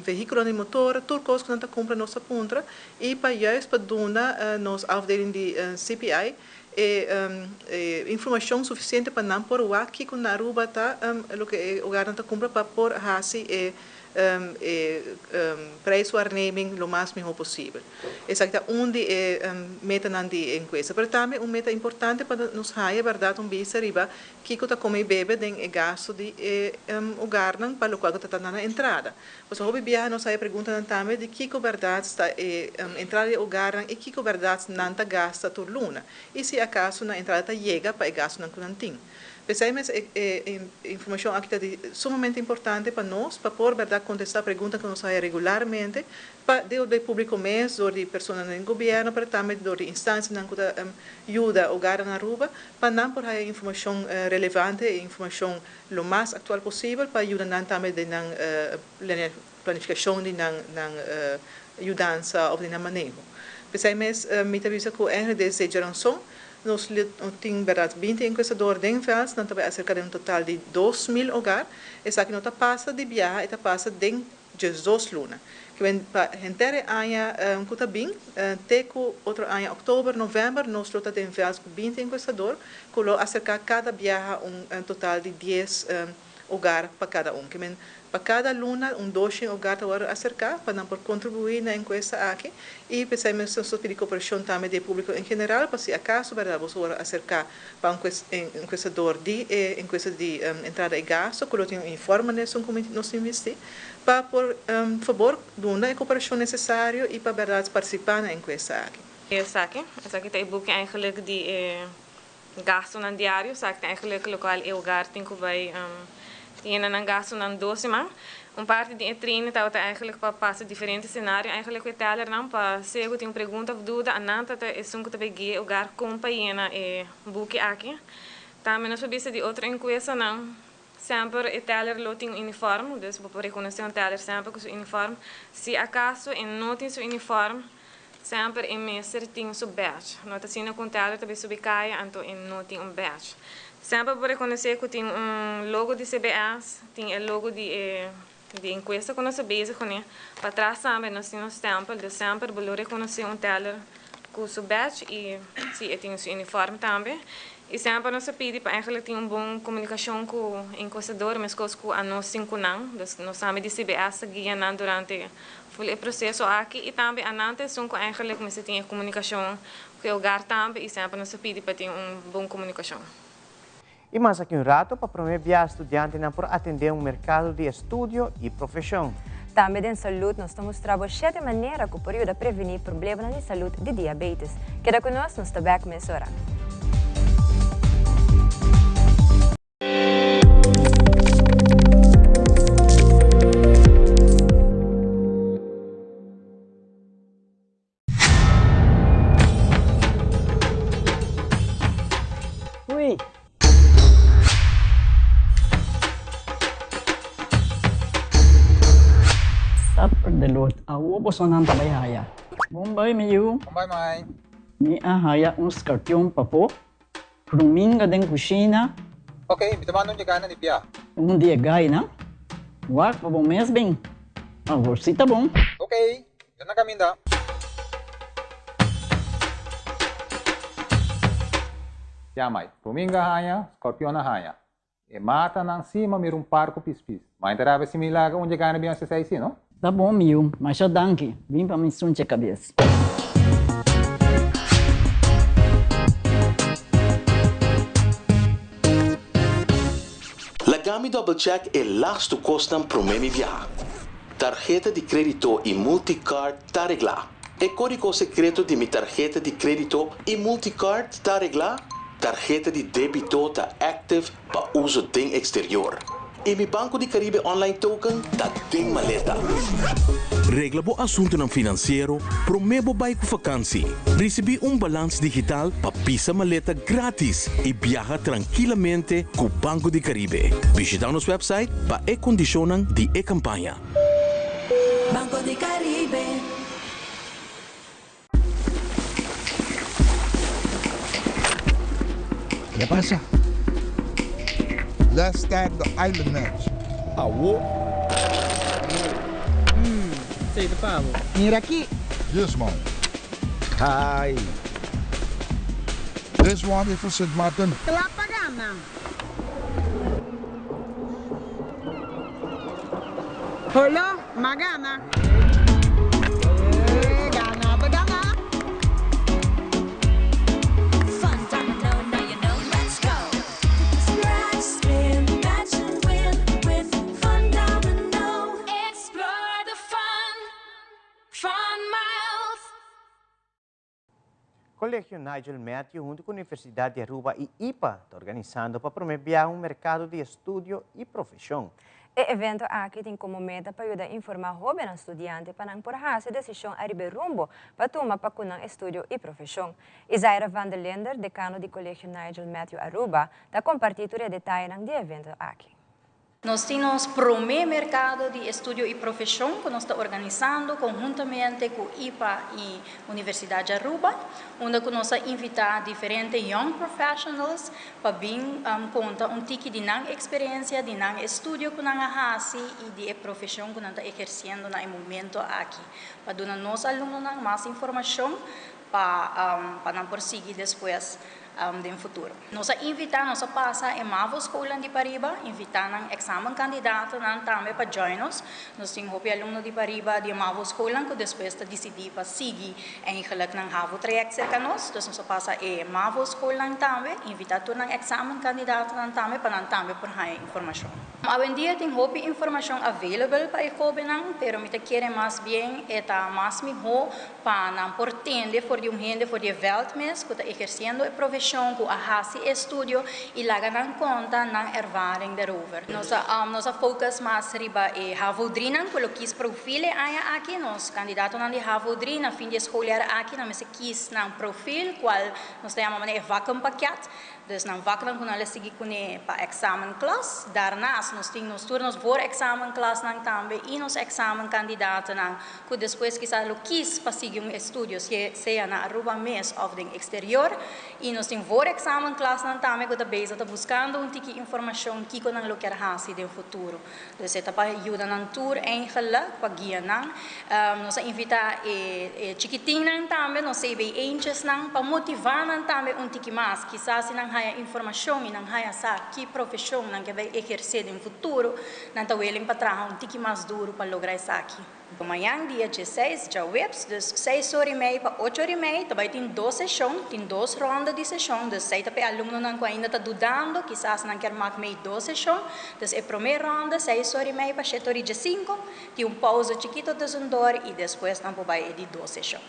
vehíkulonan di motor, tur kos ku nan ta kumpra nos ta puntra i pa juist pa duna nos afdeling di CPI e e informashon sufisiente pa nan por wak kiko na Aruba ta loke e ogarnan ta kumpra pa por hasi e e prijswaarneming lo mas mihó posibel. Esaki ta un di e metanan di e enkuesta. Pero tambe un meta importante pa nos haya bèrdat un bista riba kiko ta kome i bebe den e gastu di e hogarnan pa lokual ku ta ta na entrada. Pasobra hopi biaha nos haya preguntanan tambe di kiko bèrdat ta e entrada di e hogarnan i kiko bèrdat nan ta gasta tur luna i si akaso nan entrada ta yega pa e gastunan ku nan tin. P'esei mes e informashon aki ta di sumamente importante pa nos pa por bèrdat kontestá pregunta ku nos haya regularmente pa dor di públiko mes, dor di personanan den gobièrnu, pero tambe dor di instansianan ku ta yuda hogarnan na Aruba pa nan por haya informashon relevante i informashon lo mas aktual posibel pa yuda nan tambe den nan planifikashon di nan nan yudansa òf di nan maneho. P'esei mes mi ta bisa ku ègentlik desde djaranson nos tin bèrdat 20 enkuestador den vèlt, nan ta bai aserka den un total di 2000 hogar. Esaki no ta pasa di biaha, e ta pasa den 12 luna. Ke men pa henter e aña ku ta bin te ku otro aña òktober, novèmber nos lo ta den vèlt ku 20 enkuestador ku lo aserká kada biaha un total di dies hogar pa kada un. Ke men pa kada luna un doshen hogar ta wòrdu aserká pa nan por kontribuí na e enkuesta aki i p'esei mes nos ta pidi koperashon tambe di e públiko en general pa si akaso bèrdat boso wòrdu aserká pa un enkuestador di e enkuesta di entrada i gasto ku lo tin un uniforme na esun ku nos tin bisti pa por fabor duna e koperashon nesesario i pa bèrdat partisipá na e enkuesta aki. Esaki, esaki ta e buki eigenlijk di e Gastunan diario, esaki ta eigenlijk lokual e hogar tin ku bai yena nan gastunan dos siman. Un parti di e training tabata eigenlijk pa pasa diferente senario eigenlijk ku e tellernan pa sea ku tin un pregunta òf duda anan ta ta esun ku ta bai guia e hogar kon pa yena e buki aki. Tambe nos por bisa di otro enkuestanan semper e teller lo tin un uniform, dus bo por rekonosé un teller semper ku su uniform. Si akaso e no tin su uniform, Semper e mester tin su badge. No ta asina cu un teller ta bay subi caya anto e no tin un badge. Semper bo reconoce cu tin un logo di CBS, tin e logo di e di encuesta cu nos ta bezig cune. Patras tambe nos tin un stempel, dus semper bo lo reconoce un teller cu su badge y si e tin su uniform tambe. Y semper nos ta pidi pa eigenlijk tin un bon comunicacion cu e encuestador mescos cu anos tin cu nan. Dus nos tambe di CBS ta guia nan durante Ful e proseso aki i tambe anan ta esun ku eigenlik mester tin e komunikashon ku e hogar tambe i semper nos ta pidi pa tin un bon komunikashon. I mas aki un rato pa promé bia studiantenan por atendé un merkado di estudio i profeshon. Tambe den salud nos ta mustra bo shete manera ku por yuda prevení problemanan di salud di diabetes. Keda ku nos, nos ta bèk mesora. Ui. Supper de lot. Awo bosonan ta bai haya. Bon bai mi yu. Bon bai mai. Mi a haya un skarpion papo. Pruminga den kushina. Ok, mi ta manda un di gainan di bia. Un di e gainan? Wak pa bo mes bin. Awor si ta bon. Ok, mi ta na kaminda. Ya mai, pruminga haña, skorpion a haña. E matanan si ma mira un par ku pispis. Ma e ta rabia si mi laga un dje gana bin hasi esei si, no? Ta bon mi yu, masha danki. Bin pa mi sunche kabes. Laga mi double check e lastu kosnan promé mi biaha. Tarheta di krédito i multicard ta reglá. E kódigo sekreto di mi tarheta di krédito i multicard ta reglá? Tarheta di débito ta active pa uso den exterior. I mi Banco di Caribe Online Token ta den maleta. Regla bo asuntunan finansiero promé bo bai ku fakansi. Risibí un balans digital pa pisa maleta grátis i biaha trankilamente ku Banco di Caribe. Bishitá nos wèpsait pa e kondishonnan di e kampaña. Banco di Caribe. ¿Qué pasa? Let's start the island match. Awo. Sei ta pa bo. Mira aki. This one. Hi. This one is for Sint Maarten. Kla pa gana. Holo, m'a gana. Gana ta gana. Fun domino, now you know, let's go. Scratch, spin, match and win with Fun Domino. Explore the fun, Fun Miles. Colegio Nigel Matthew hunto cu Universidad di Aruba y ipa ta organisando pa prome biaha un mercado di estudio y profesion. E evento aki tin como meta pa yuda informa hobennan studiante pa nan por haci decision ariba e rumbo pa tuma pa cu nan estudio y profesion. Izaira van der Linder, decano di Colegio Nigel Matthew Aruba, ta comparti tur e detayenan di e evento aki. Nos tin nos prome mercado di estudio y profesion cu nos ta organisando conhuntamente cu ipa y Universidad di Aruba, unda cu nos a invita diferente young professionals pa bin conta un tiki di nan experiencia, di nan estudio cu nan a haci y di e profesion cu nan ta eherciendo na e momento aki, pa duna nos alumnonan mas informacion pa pa nan por sigui despues den futuro. Nos a invita, nos a pasa e mavo schoolnan di pariba, invita nan examenkandidatonan tambe pa join nos. Nos tin hopi alumno di pariba di e mavo schoolnan cu despues ta dicidi pa sigui eigenlijk nan havo traject cerca nos. Dus nos a pasa e mavo schoolnan tambe, invita tur nan examenkandidatonan tambe pa nan tambe por haña informacion. Awendia tin hopi informacion available pa e hobennan, pero mi ta kere mas bien e ta mas miho Pa nan por tende for di un hende for di e veld mes ku ta ehersiendo e profeshon, ku a hasi e estudio i laga nan konta nan ervaring derover. Nos a nos a focus mas riba e havo drinan ku lo kis profil e aña aki. Nos kandidatonan di havo dri na fin di e schooljaar aki nan mester kis nan profil kual nos ta yama manera e vakkenpakket. Dus nan vaknan ku nan lo sigui kuné pa examenklas. Daarnaast nos tin nos tur nos voorexamenklasnan tambe i nos examenkandidatennan ku despues kisas lo kis pa sigui un estudio sea na Aruba mes òf den eksterior. I nos tin voorexamenklasnan tambe ku ta bezig ta buskando un tiki informashon kiko nan lo kier hasi den futuro. Dus e ta pa yuda nan tur eigenlijk, pa guia nan. Nos a invita e chikitinnan tambe, nos CB eentjesnan, pa motiva nan tambe un tiki mas. Kisas si nan haya informashon i nan haya sa ki profeshon nan ke bai ehersé den futuro, nan ta willing pa traha un tiki mas duru pa logra esaki. Mañan dia dieseis djaweps, dus seis or i mei pa ocho or i mei, ta bai tin dos seshon, tin dos ronda di seshon, dus esei ta pa e alumnonan ku ainda ta dudando, kisas nan kier mak mei dos seshon, dus e promé ronda seis or i mei pa shete or i diesinko, tin un pauze chikito tusendor i despues nan por bai e di dos seshon.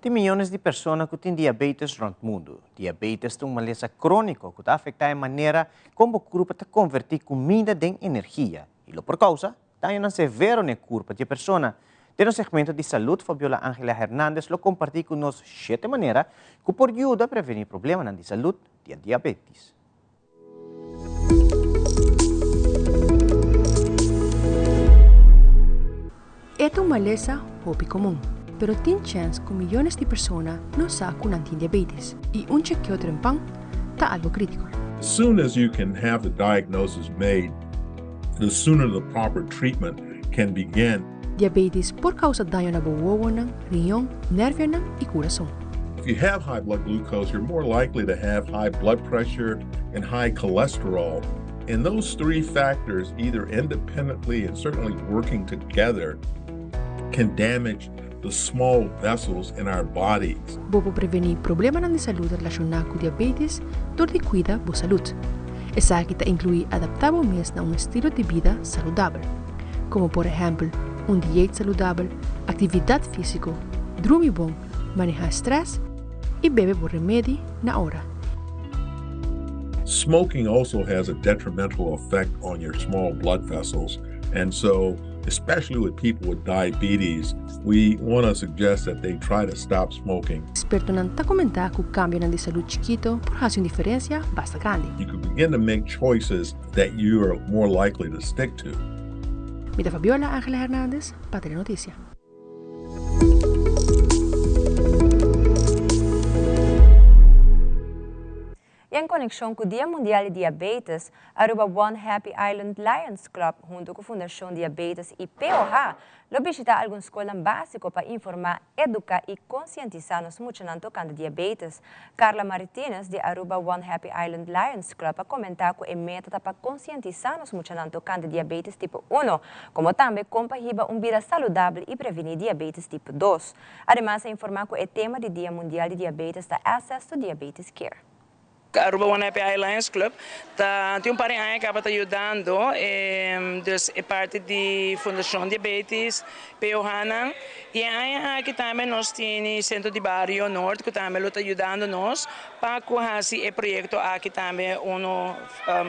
Tin miyones di persona ku tin diabetes rònt mundu. Diabetes ta un malesa króniko ku ta afektá e manera kon bo kurpa ta konvertí kuminda den energia i lo por kousa dañonan severo na e kurpa di e persona. Den nos segmento di salud Fabiola Angela Hernandez lo kompartí ku nos shete manera ku por yuda prevení problemanan di salud di e diabetes. E ta un malesa hopi komun, pero tin chèns ku miyones di persona no sa ku nan tin diabetes i un chekeo trempan ta algu krítiko. As soon as you can have the diagnosis made, the sooner the proper treatment can begin. Diabetes por kousa daño na bo wowonan, riñon, nervionan i kurason. If you have high blood glucose, you're more likely to have high blood pressure and high cholesterol. And those three factors, either independently and certainly working together, can damage the small vessels in our bodies. Bo por prevení problemanan di salud relashoná ku diabetes dor di kuida bo salud. Esaki ta inkluí adaptá bo mes na un estilo di bida saludabel, komo por ehèmpel un dieet saludabel, aktividat físiko, drumi bon, manehá strès i bebe bo remedi na ora. Smoking also has a detrimental effect on your small blood vessels and so especially with people with diabetes we want to suggest that they try to stop smoking. Ekspertonan ta komentá ku kambionan di salú chikito por hasi un diferensia basta grandi. You could begin to make choices that you are more likely to stick to. Mi ta Fabiola Angela Hernandez pa Telenoticia. I en konekshon ku Dia Mundial di Diabetes, Aruba One Happy Island Lions Club huntu ku Fundashon Diabetes i POH lo bishitá algun skolnan básiko pa informá, eduká i konsientisá nos muchanan tokante diabetes. Carla Martinez di Aruba One Happy Island Lions Club a komentá ku e meta ta pa konsientisá nos muchanan tokante diabetes tipo uno, komo tambe kon pa hiba un bida saludabel i prevení diabetes tipo dos. Ademas a informá ku e tema di Dia Mundial di Diabetes ta Access to Diabetes Care. Aruba One Happy Island Lions Club ta tin un par di aña caba ta yudando dus e parti di Fundacion Diabetes, POH-nan y e aña aki tambe nos tini Centro di Bario Noord cu tambe lo ta yudando nos pa cu haci e proyecto aki tambe uno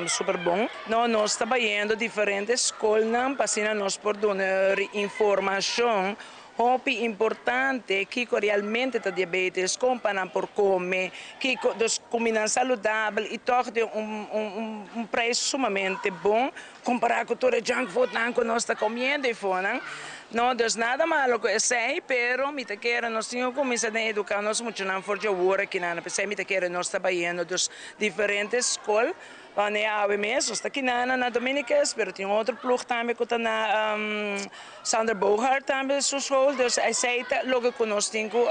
super bon. No nos ta bayendo diferente scolnan pa asina nos por duna informacion. Hopi importante kiko realmente ta diabetes, kon pa nan por kome, kiko, dus kuminnan saludabel i tòg den un un un prijs sumamente bon kompará ku tur e junk foodnan ku nos ta komiendo ei fonan. No, dus nada malo ku esei, pero mi ta kere nos tin ku kuminsá den eduká nos muchanan for dje awor akinan, p'esei mi ta kere nos ta bayendo dus diferente skol. Wanneer awe mes nos ta kinana na Dominicus, pero tin otro ploeg tambe cu ta na Sander Bogaert tambe su school, dus esey ta loke cu nos tin cu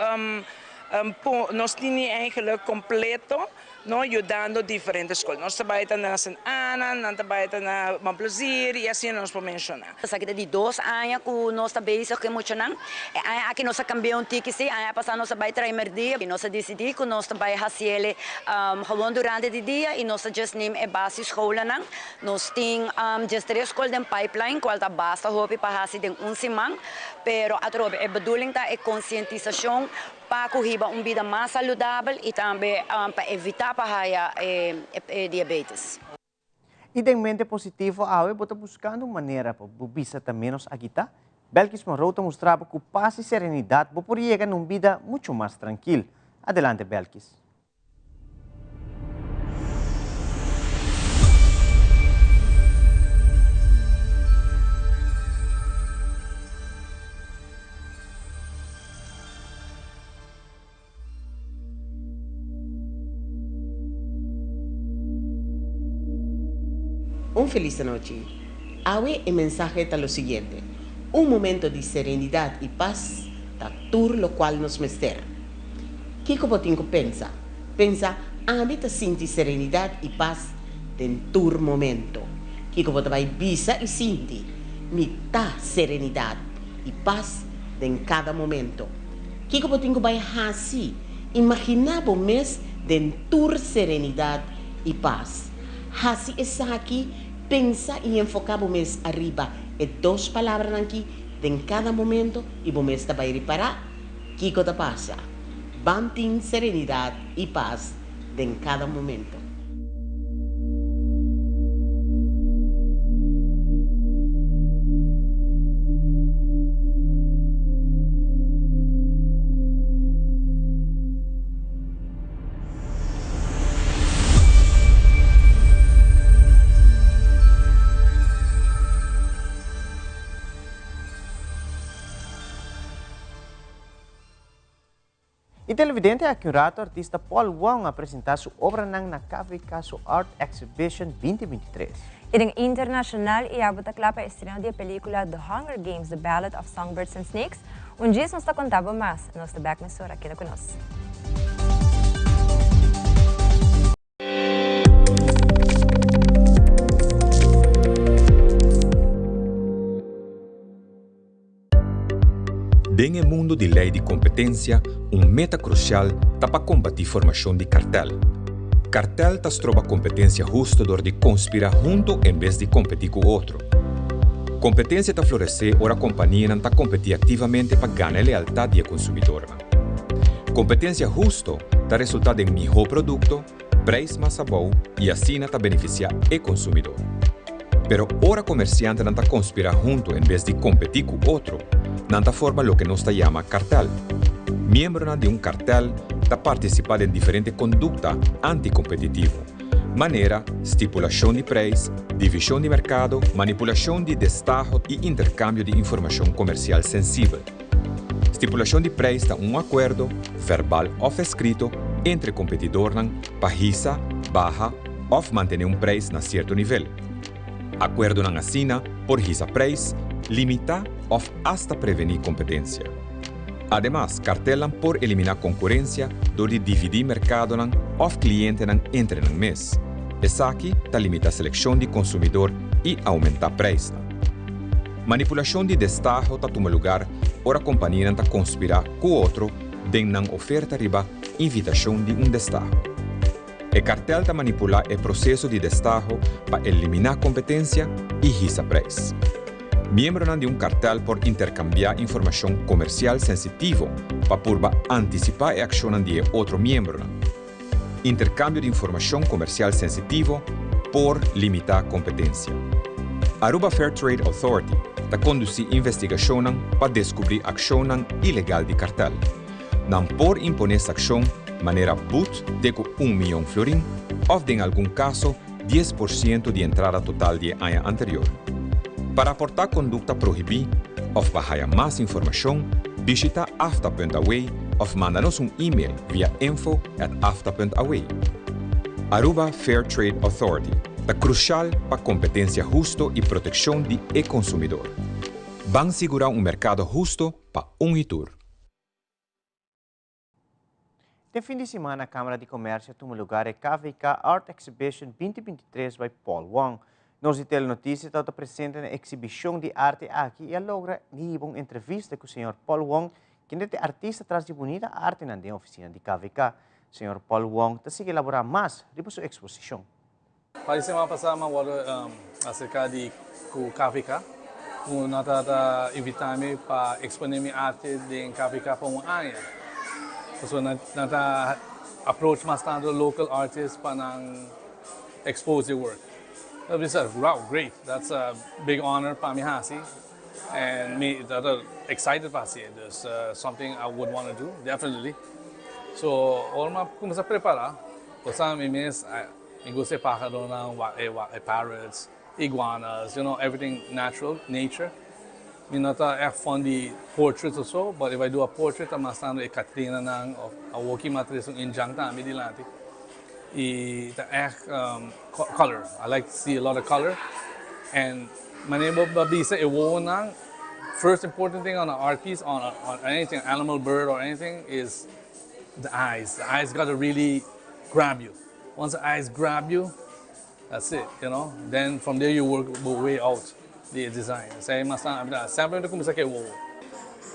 nos tini eigenlijk completo no yudando diferente school. Nos ta bay ta na Sint Anna, nan ta bay ta na Bon Plezier y asina nos por menciona. Esaki ta di dos aña cu nos ta bezig cu e muchanan. E aña aki nos a cambia un tiki si, aña pasa nos a bay trae merdia y nos a dicidi cu nos ta bay haciele gewoon durante di dia y nos ta just neem e basisscholennan. Nos tin 13 scol den pipeline cual ta basta hopi pa haci den un siman, pero atrobe e bedoeling ta e concientisacion pa cu hiba un bida mas saludabel y tambe pa evita pa haya e diabetes. I den mente positivo awe bo ta buskando un manera pa bo bisa ta ménos agitá? Belkis Monroe ta mustra bo ku pas i serenidat bo por yega na un bida muchu mas trankil. Adelante Belkis. Un felis anochi. Awe e mensahe ta lo siguiente, Un momento di serenidad y paz ta tur locual nos mester. Kico bo tin cu pensa? Pensa, Ami ta sinti serenidad y paz den tur momento. Kico bo ta bay bisa y sinti? Mi ta serenidad y paz den cada momento. Kiko bo tin ku bai hasi? Imaginá bo mes den tur serenidat i pas. Hasi esaki, pensa i enfoká bo mes ariba e dos palabranan aki den kada momento i bo mes ta bai ripará kiko ta pasa. Ban tin serenidat i pas den kada momento. E televidente aki un rato artista Paul Wong a presenta su obranan na KVK su Art Exhibition 2023. E den internacional y abo ta cla pa estreno di e pelicula The Hunger Games, The Ballad of Songbirds and Snakes. Un djis nos ta conta bo mas. Nos ta bek mesora. Keda cu nos. Den e mundu di lei di kompetensia, un meta krusial ta pa kombatí formashon di kartèl. Kartèl ta stroba kompetensia hustu dor di konspirá huntu en bes di kompetí ku otro. Kompetensia ta floresé ora kompanianan ta kompetí aktivamente pa gana e lealtat di e konsumidornan. Kompetensia hustu ta resultá den mihó produkto, Prijs mas abou i asina ta benefisiá e konsumidó. Pero ora komersiantenan ta konspirá huntu en bes di kompetí ku otro, nan ta forma loke nos ta yama kartèl. Miembronan di un kartèl ta partisipá den diferente kondukta antikompetitivo, manera stipulashon di prijs, divishon di merkado, manipulashon di destaho i interkambio di informashon komersial sensibel. Stipulashon di preis ta un akuerdo, verbal òf eskrito, entre kompetidornan pa hisa, baha òf mantené un preis na sierto nivel. Akuerdonan asina por hisa preis, limitá òf asta prevení kompetensia. Ademas, kartelnan por eliminá konkurensia dor di dividí merkadonan òf klientenan entre nan mes. Esaki ta limitá selekshon di konsumidor i oumentá preisnan. Manipulashon di destaho ta tuma lugar ora kompanianan ta konspirá ku otro den nan oferta riba invitashon di un destaho. E kartel ta manipulá e proseso di destaho pa eliminá kompetensia i hisa preis. Miembronan di un kartel por interkambiá informashon komersial sensitivo pa purba antisipá e akshonnan di e otro miembronan. Interkambio di informashon komersial sensitivo por limitá kompetensia. Aruba Fair Trade Authority. ta kondusí investigashonnan pa deskubrí akshonnan ilegal di kartel. Nan por imponé sakshon manera but te ku un mion florin òf den algun kaso 10% di entrada total di e aña anterior. Pa raportá kondukta prohibí òf pa haya mas informashon, bishitá afta.aw òf manda nos un e-mail via info at afta.aw. Aruba Fair Trade Authority ta krushal pa kompetensia husto i protekshon di e konsumidor. Ban sigurá un merkado husto pa un i tur. Den fin di siman na Camara di Comercio a tuma lugar e KVK Art Exhibition 2023 by Paul Wong. Nos di Telenoticia tabata presente na e exhibicion di arte aki y a logra di hiba un entrevista cu señor Paul Wong, kende ta e artista tras di bunita artenan den oficina di KVK. Señor Paul Wong ta sigui elabora mas riba su exposicion. Pa di semana pasá mi a wòrdu aserká di ku KVK ku nan ta ta invitá mi pa eksponé mi arte den KVK pa un aña. Pasobra nan ta approach mas tantu local artists pa nan expose their work. Mi a bisa, wow, great, that's a big honor pa mi hasi and mi ta ta excited pa hasié. Dus something I would wanna do, definitely. So ora mi a kuminsá prepará, pasobra mi mes. Mi gusta e paharonan, e parrots, iguanas, you know, everything natural, nature. Mi no ta echt fond di portraits of so, but if I do a portrait ta mas tanto e Catrinanan of awoki mi a trece un Indian tambe dilanti. Y ta echt color, I like to see a lot of color. And manera bo a bisa e wowonan, first important thing on a art piece, on anything, animal, bird or anything is the eyes. The eyes gotta really grab you. Once the eyes grab you, that's it, you know. Then from there you work your way out the design. Esei mas ta, semper mi ta kuminsá ku e wowo.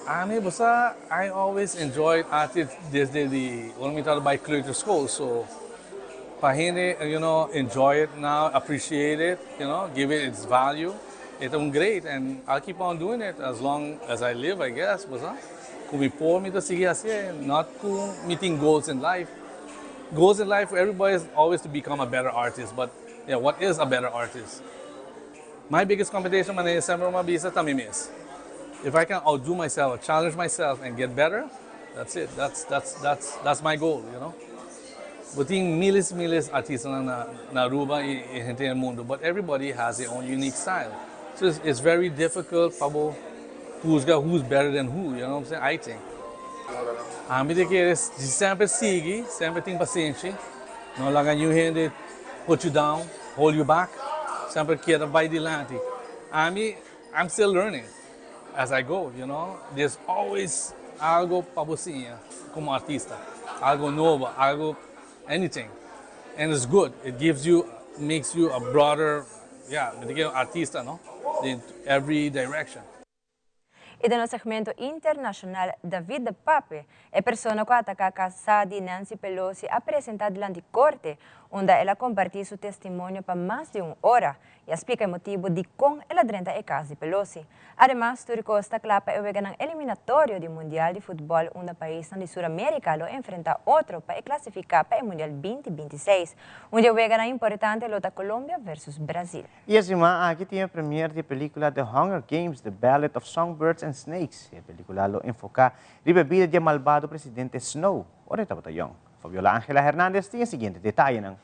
Ami bo sa, I always enjoyed arte desde di ora mi tabata bai kleuterschool, so pa hende, you know, enjoy it now, appreciate it, you know, give it its value, e ta un great and I'll keep on doing it as long as I live, I guess, bo sa. Ku mi por mi ta sigui hasié, not ku mi tin goals in life. Goals in life for everybody is always to become a better artist, but yeah, what is a better artist? My biggest competition manera semper mi a bisa ta mi mes. If I can outdo myself, challenge myself and get better, that's it, that's that's that's that's my goal, you know. Bo tin miles miles artistanan na na Aruba y henter e mundo, but everybody has their own unique style. So it's, it's very difficult pa bo huzga who's better than who, you know what I'm saying? I think. Ami ta kere si semper sigui, semper tin pasenshi, no laga niun hende put you down, hold you back, semper keda bai dilanti. Ami, I'm still learning as I go, you know, there's always algo pa bo siña como artista, algo nobo, algo, anything. And it's good, it gives you, makes you a broader, yeah, mi ta kere artista, no, in every direction. I den nos segmento internashonal David de Pape, e persona ku a ataká kasá di Nancy Pelosi a presentá dilanti korte unda el a kompartí su testimonio pa mas di un ora i a splika e motibu dikon el a drenta e kas di Pelosi. Ademas, tur kos ta kla pa e weganan eliminatorio di Mundial di Futbòl unda paisnan di Sur Amerika lo enfrentá otro pa e klasifiká pa e Mundial 2026. Un di e weganan importante lo ta Colombia versus Brasil. E siman aki tin e premier di e pelicula The Hunger Games, The Ballad of Songbirds and Snakes. E pelicula lo enfoca riba e bida di e malbado presidente Snow ora e tabata yong. Fabiola Angela Hernandez tin e siguiente detayenan.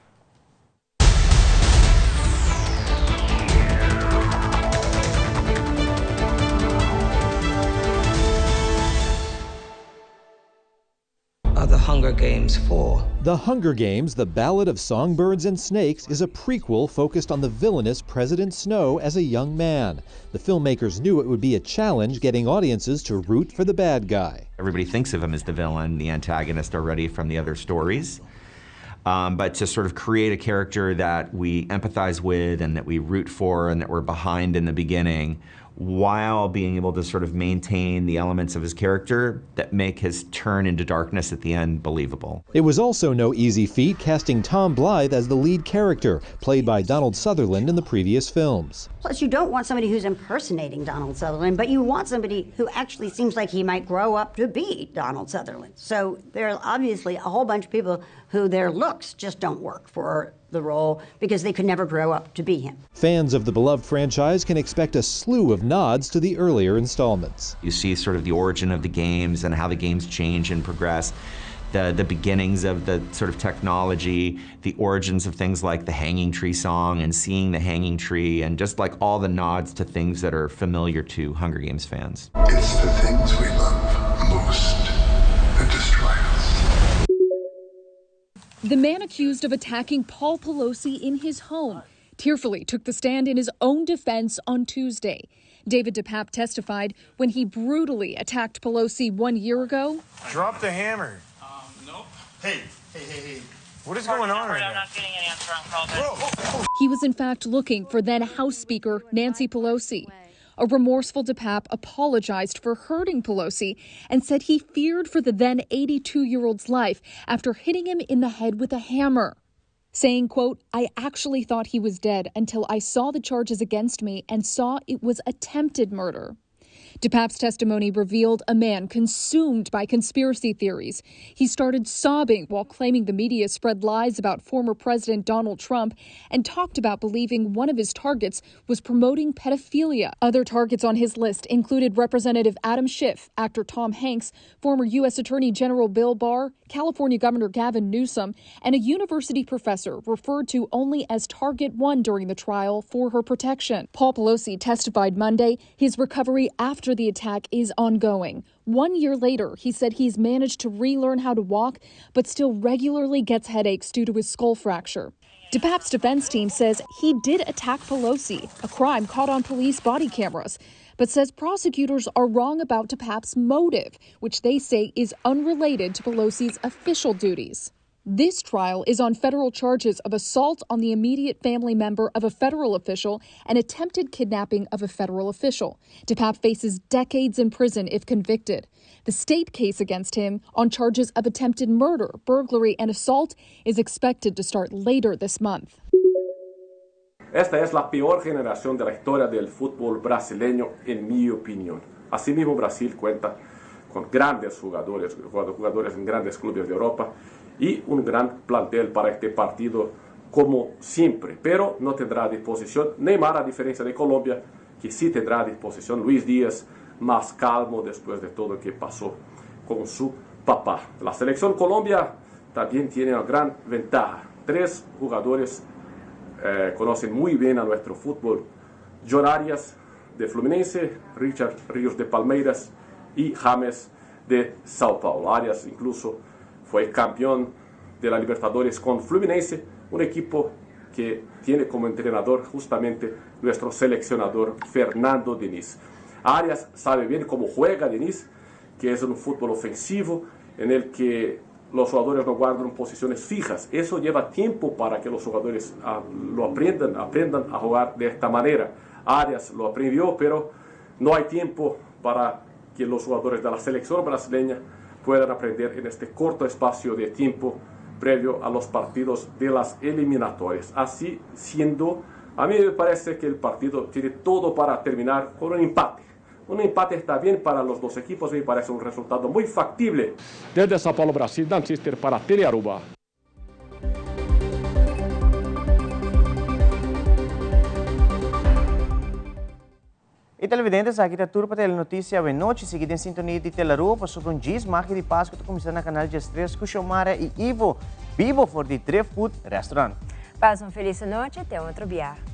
Are the Hunger Games for? The Hunger Games, The Ballad of Songbirds and Snakes is a prequel focused on the villainous President Snow as a young man. The filmmakers knew it would be a challenge getting audiences to root for the bad guy. Everybody thinks of him as the villain, the antagonist already from the other stories. Um, but to sort of create a character that we empathize with and that we root for and that we're behind in the beginning while being able to sort of maintain the elements of his character that make his turn into darkness at the end believable. It was also no easy feat casting Tom Blythe as the lead character, played by Donald Sutherland in the previous films. Plus, you don't want somebody who's impersonating Donald Sutherland, but you want somebody who actually seems like he might grow up to be Donald Sutherland. So there are obviously a whole bunch of people who their looks just don't work for the role because they could never grow up to be him. Fans of the beloved franchise can expect a slew of nods to the earlier installments. You see sort of the origin of the games and how the games change and progress. The, the beginnings of the sort of technology, the origins of things like the hanging tree song and seeing the hanging tree, and just like all the nods to things that are familiar to Hunger Games fans. It's the things we love most that destroy us. The man accused of attacking Paul Pelosi in his home tearfully took the stand in his own defense on Tuesday. David DePape testified when he brutally attacked Pelosi one year ago. Drop the hammer. Nope. Hey, hey, hey, hey. What is going on right now? I'm not getting an answer on call. He was in fact looking for then House Speaker Nancy Pelosi. A remorseful DePape apologized for hurting Pelosi and said he feared for the then 82 year old's life after hitting him in the head with a hammer. Saying, quote, I actually thought he was dead until I saw the charges against me and saw it was attempted murder. DePape's testimony revealed a man consumed by conspiracy theories. He started sobbing while claiming the media spread lies about former President Donald Trump and talked about believing one of his targets was promoting pedophilia. Other targets on his list included Representative Adam Schiff, actor Tom Hanks, former U.S. Attorney General Bill Barr, California Governor Gavin Newsom, and a university professor referred to only as Target One during the trial for her protection. Paul Pelosi testified Monday his recovery after the attack is ongoing. One year later, he said he's managed to relearn how to walk, but still regularly gets headaches due to his skull fracture. DePape's defense team says he did attack Pelosi, a crime caught on police body cameras, but says prosecutors are wrong about DePape's motive, which they say is unrelated to Pelosi's official duties. This trial is on federal charges of assault on the immediate family member of a federal official and attempted kidnapping of a federal official. DePape faces decades in prison if convicted. The state case against him on charges of attempted murder, burglary, and assault is expected to start later this month. Esta es la peor generación de la historia del fútbol brasileño, en mi opinión. Asimismo, Brasil cuenta con grandes jugadores, jugadores en grandes clubes de Europa y un gran plantel para este partido, como siempre. Pero no tendrá a disposición Neymar, a diferencia de Colombia, que sí tendrá a disposición Luis Díaz, más calmo después de todo lo que pasó con su papá. La selección Colombia también tiene una gran ventaja. Tres jugadores eh, conocen muy bien a nuestro fútbol. John Arias de Fluminense, Richard Ríos de Palmeiras y James de Sao Paulo. Arias incluso fue campeón de la Libertadores con Fluminense, un equipo que tiene como entrenador justamente nuestro seleccionador Fernando Diniz. Arias sabe bien cómo juega Diniz, que es un fútbol ofensivo en el que los jugadores no guardan posiciones fijas. Eso lleva tiempo para que los jugadores ah, lo aprendan, aprendan a jugar de esta manera. Arias lo aprendió, pero no hay tiempo para que los jugadores de la selección brasileña puedan aprender en este corto espacio de tiempo previo a los partidos de las eliminatorias. Así siendo, a mí me parece que el partido tiene todo para terminar con un empate. Un empate está bien para los dos equipos, me parece un resultado muy factible. Desde Sao Paulo, Brasil, Dan Sister para Telearuba. E televidente, esaki ta tur pa Telenoticia awe nochi. Sigui den sintonia di Telaruba pasobra un djis magia di Pasco ta cuminsa na Canal 13 cu Xiomara y Ivo, bibo for di Driftwood Restaurant. Pasa un feliz nochi, te otro biaha.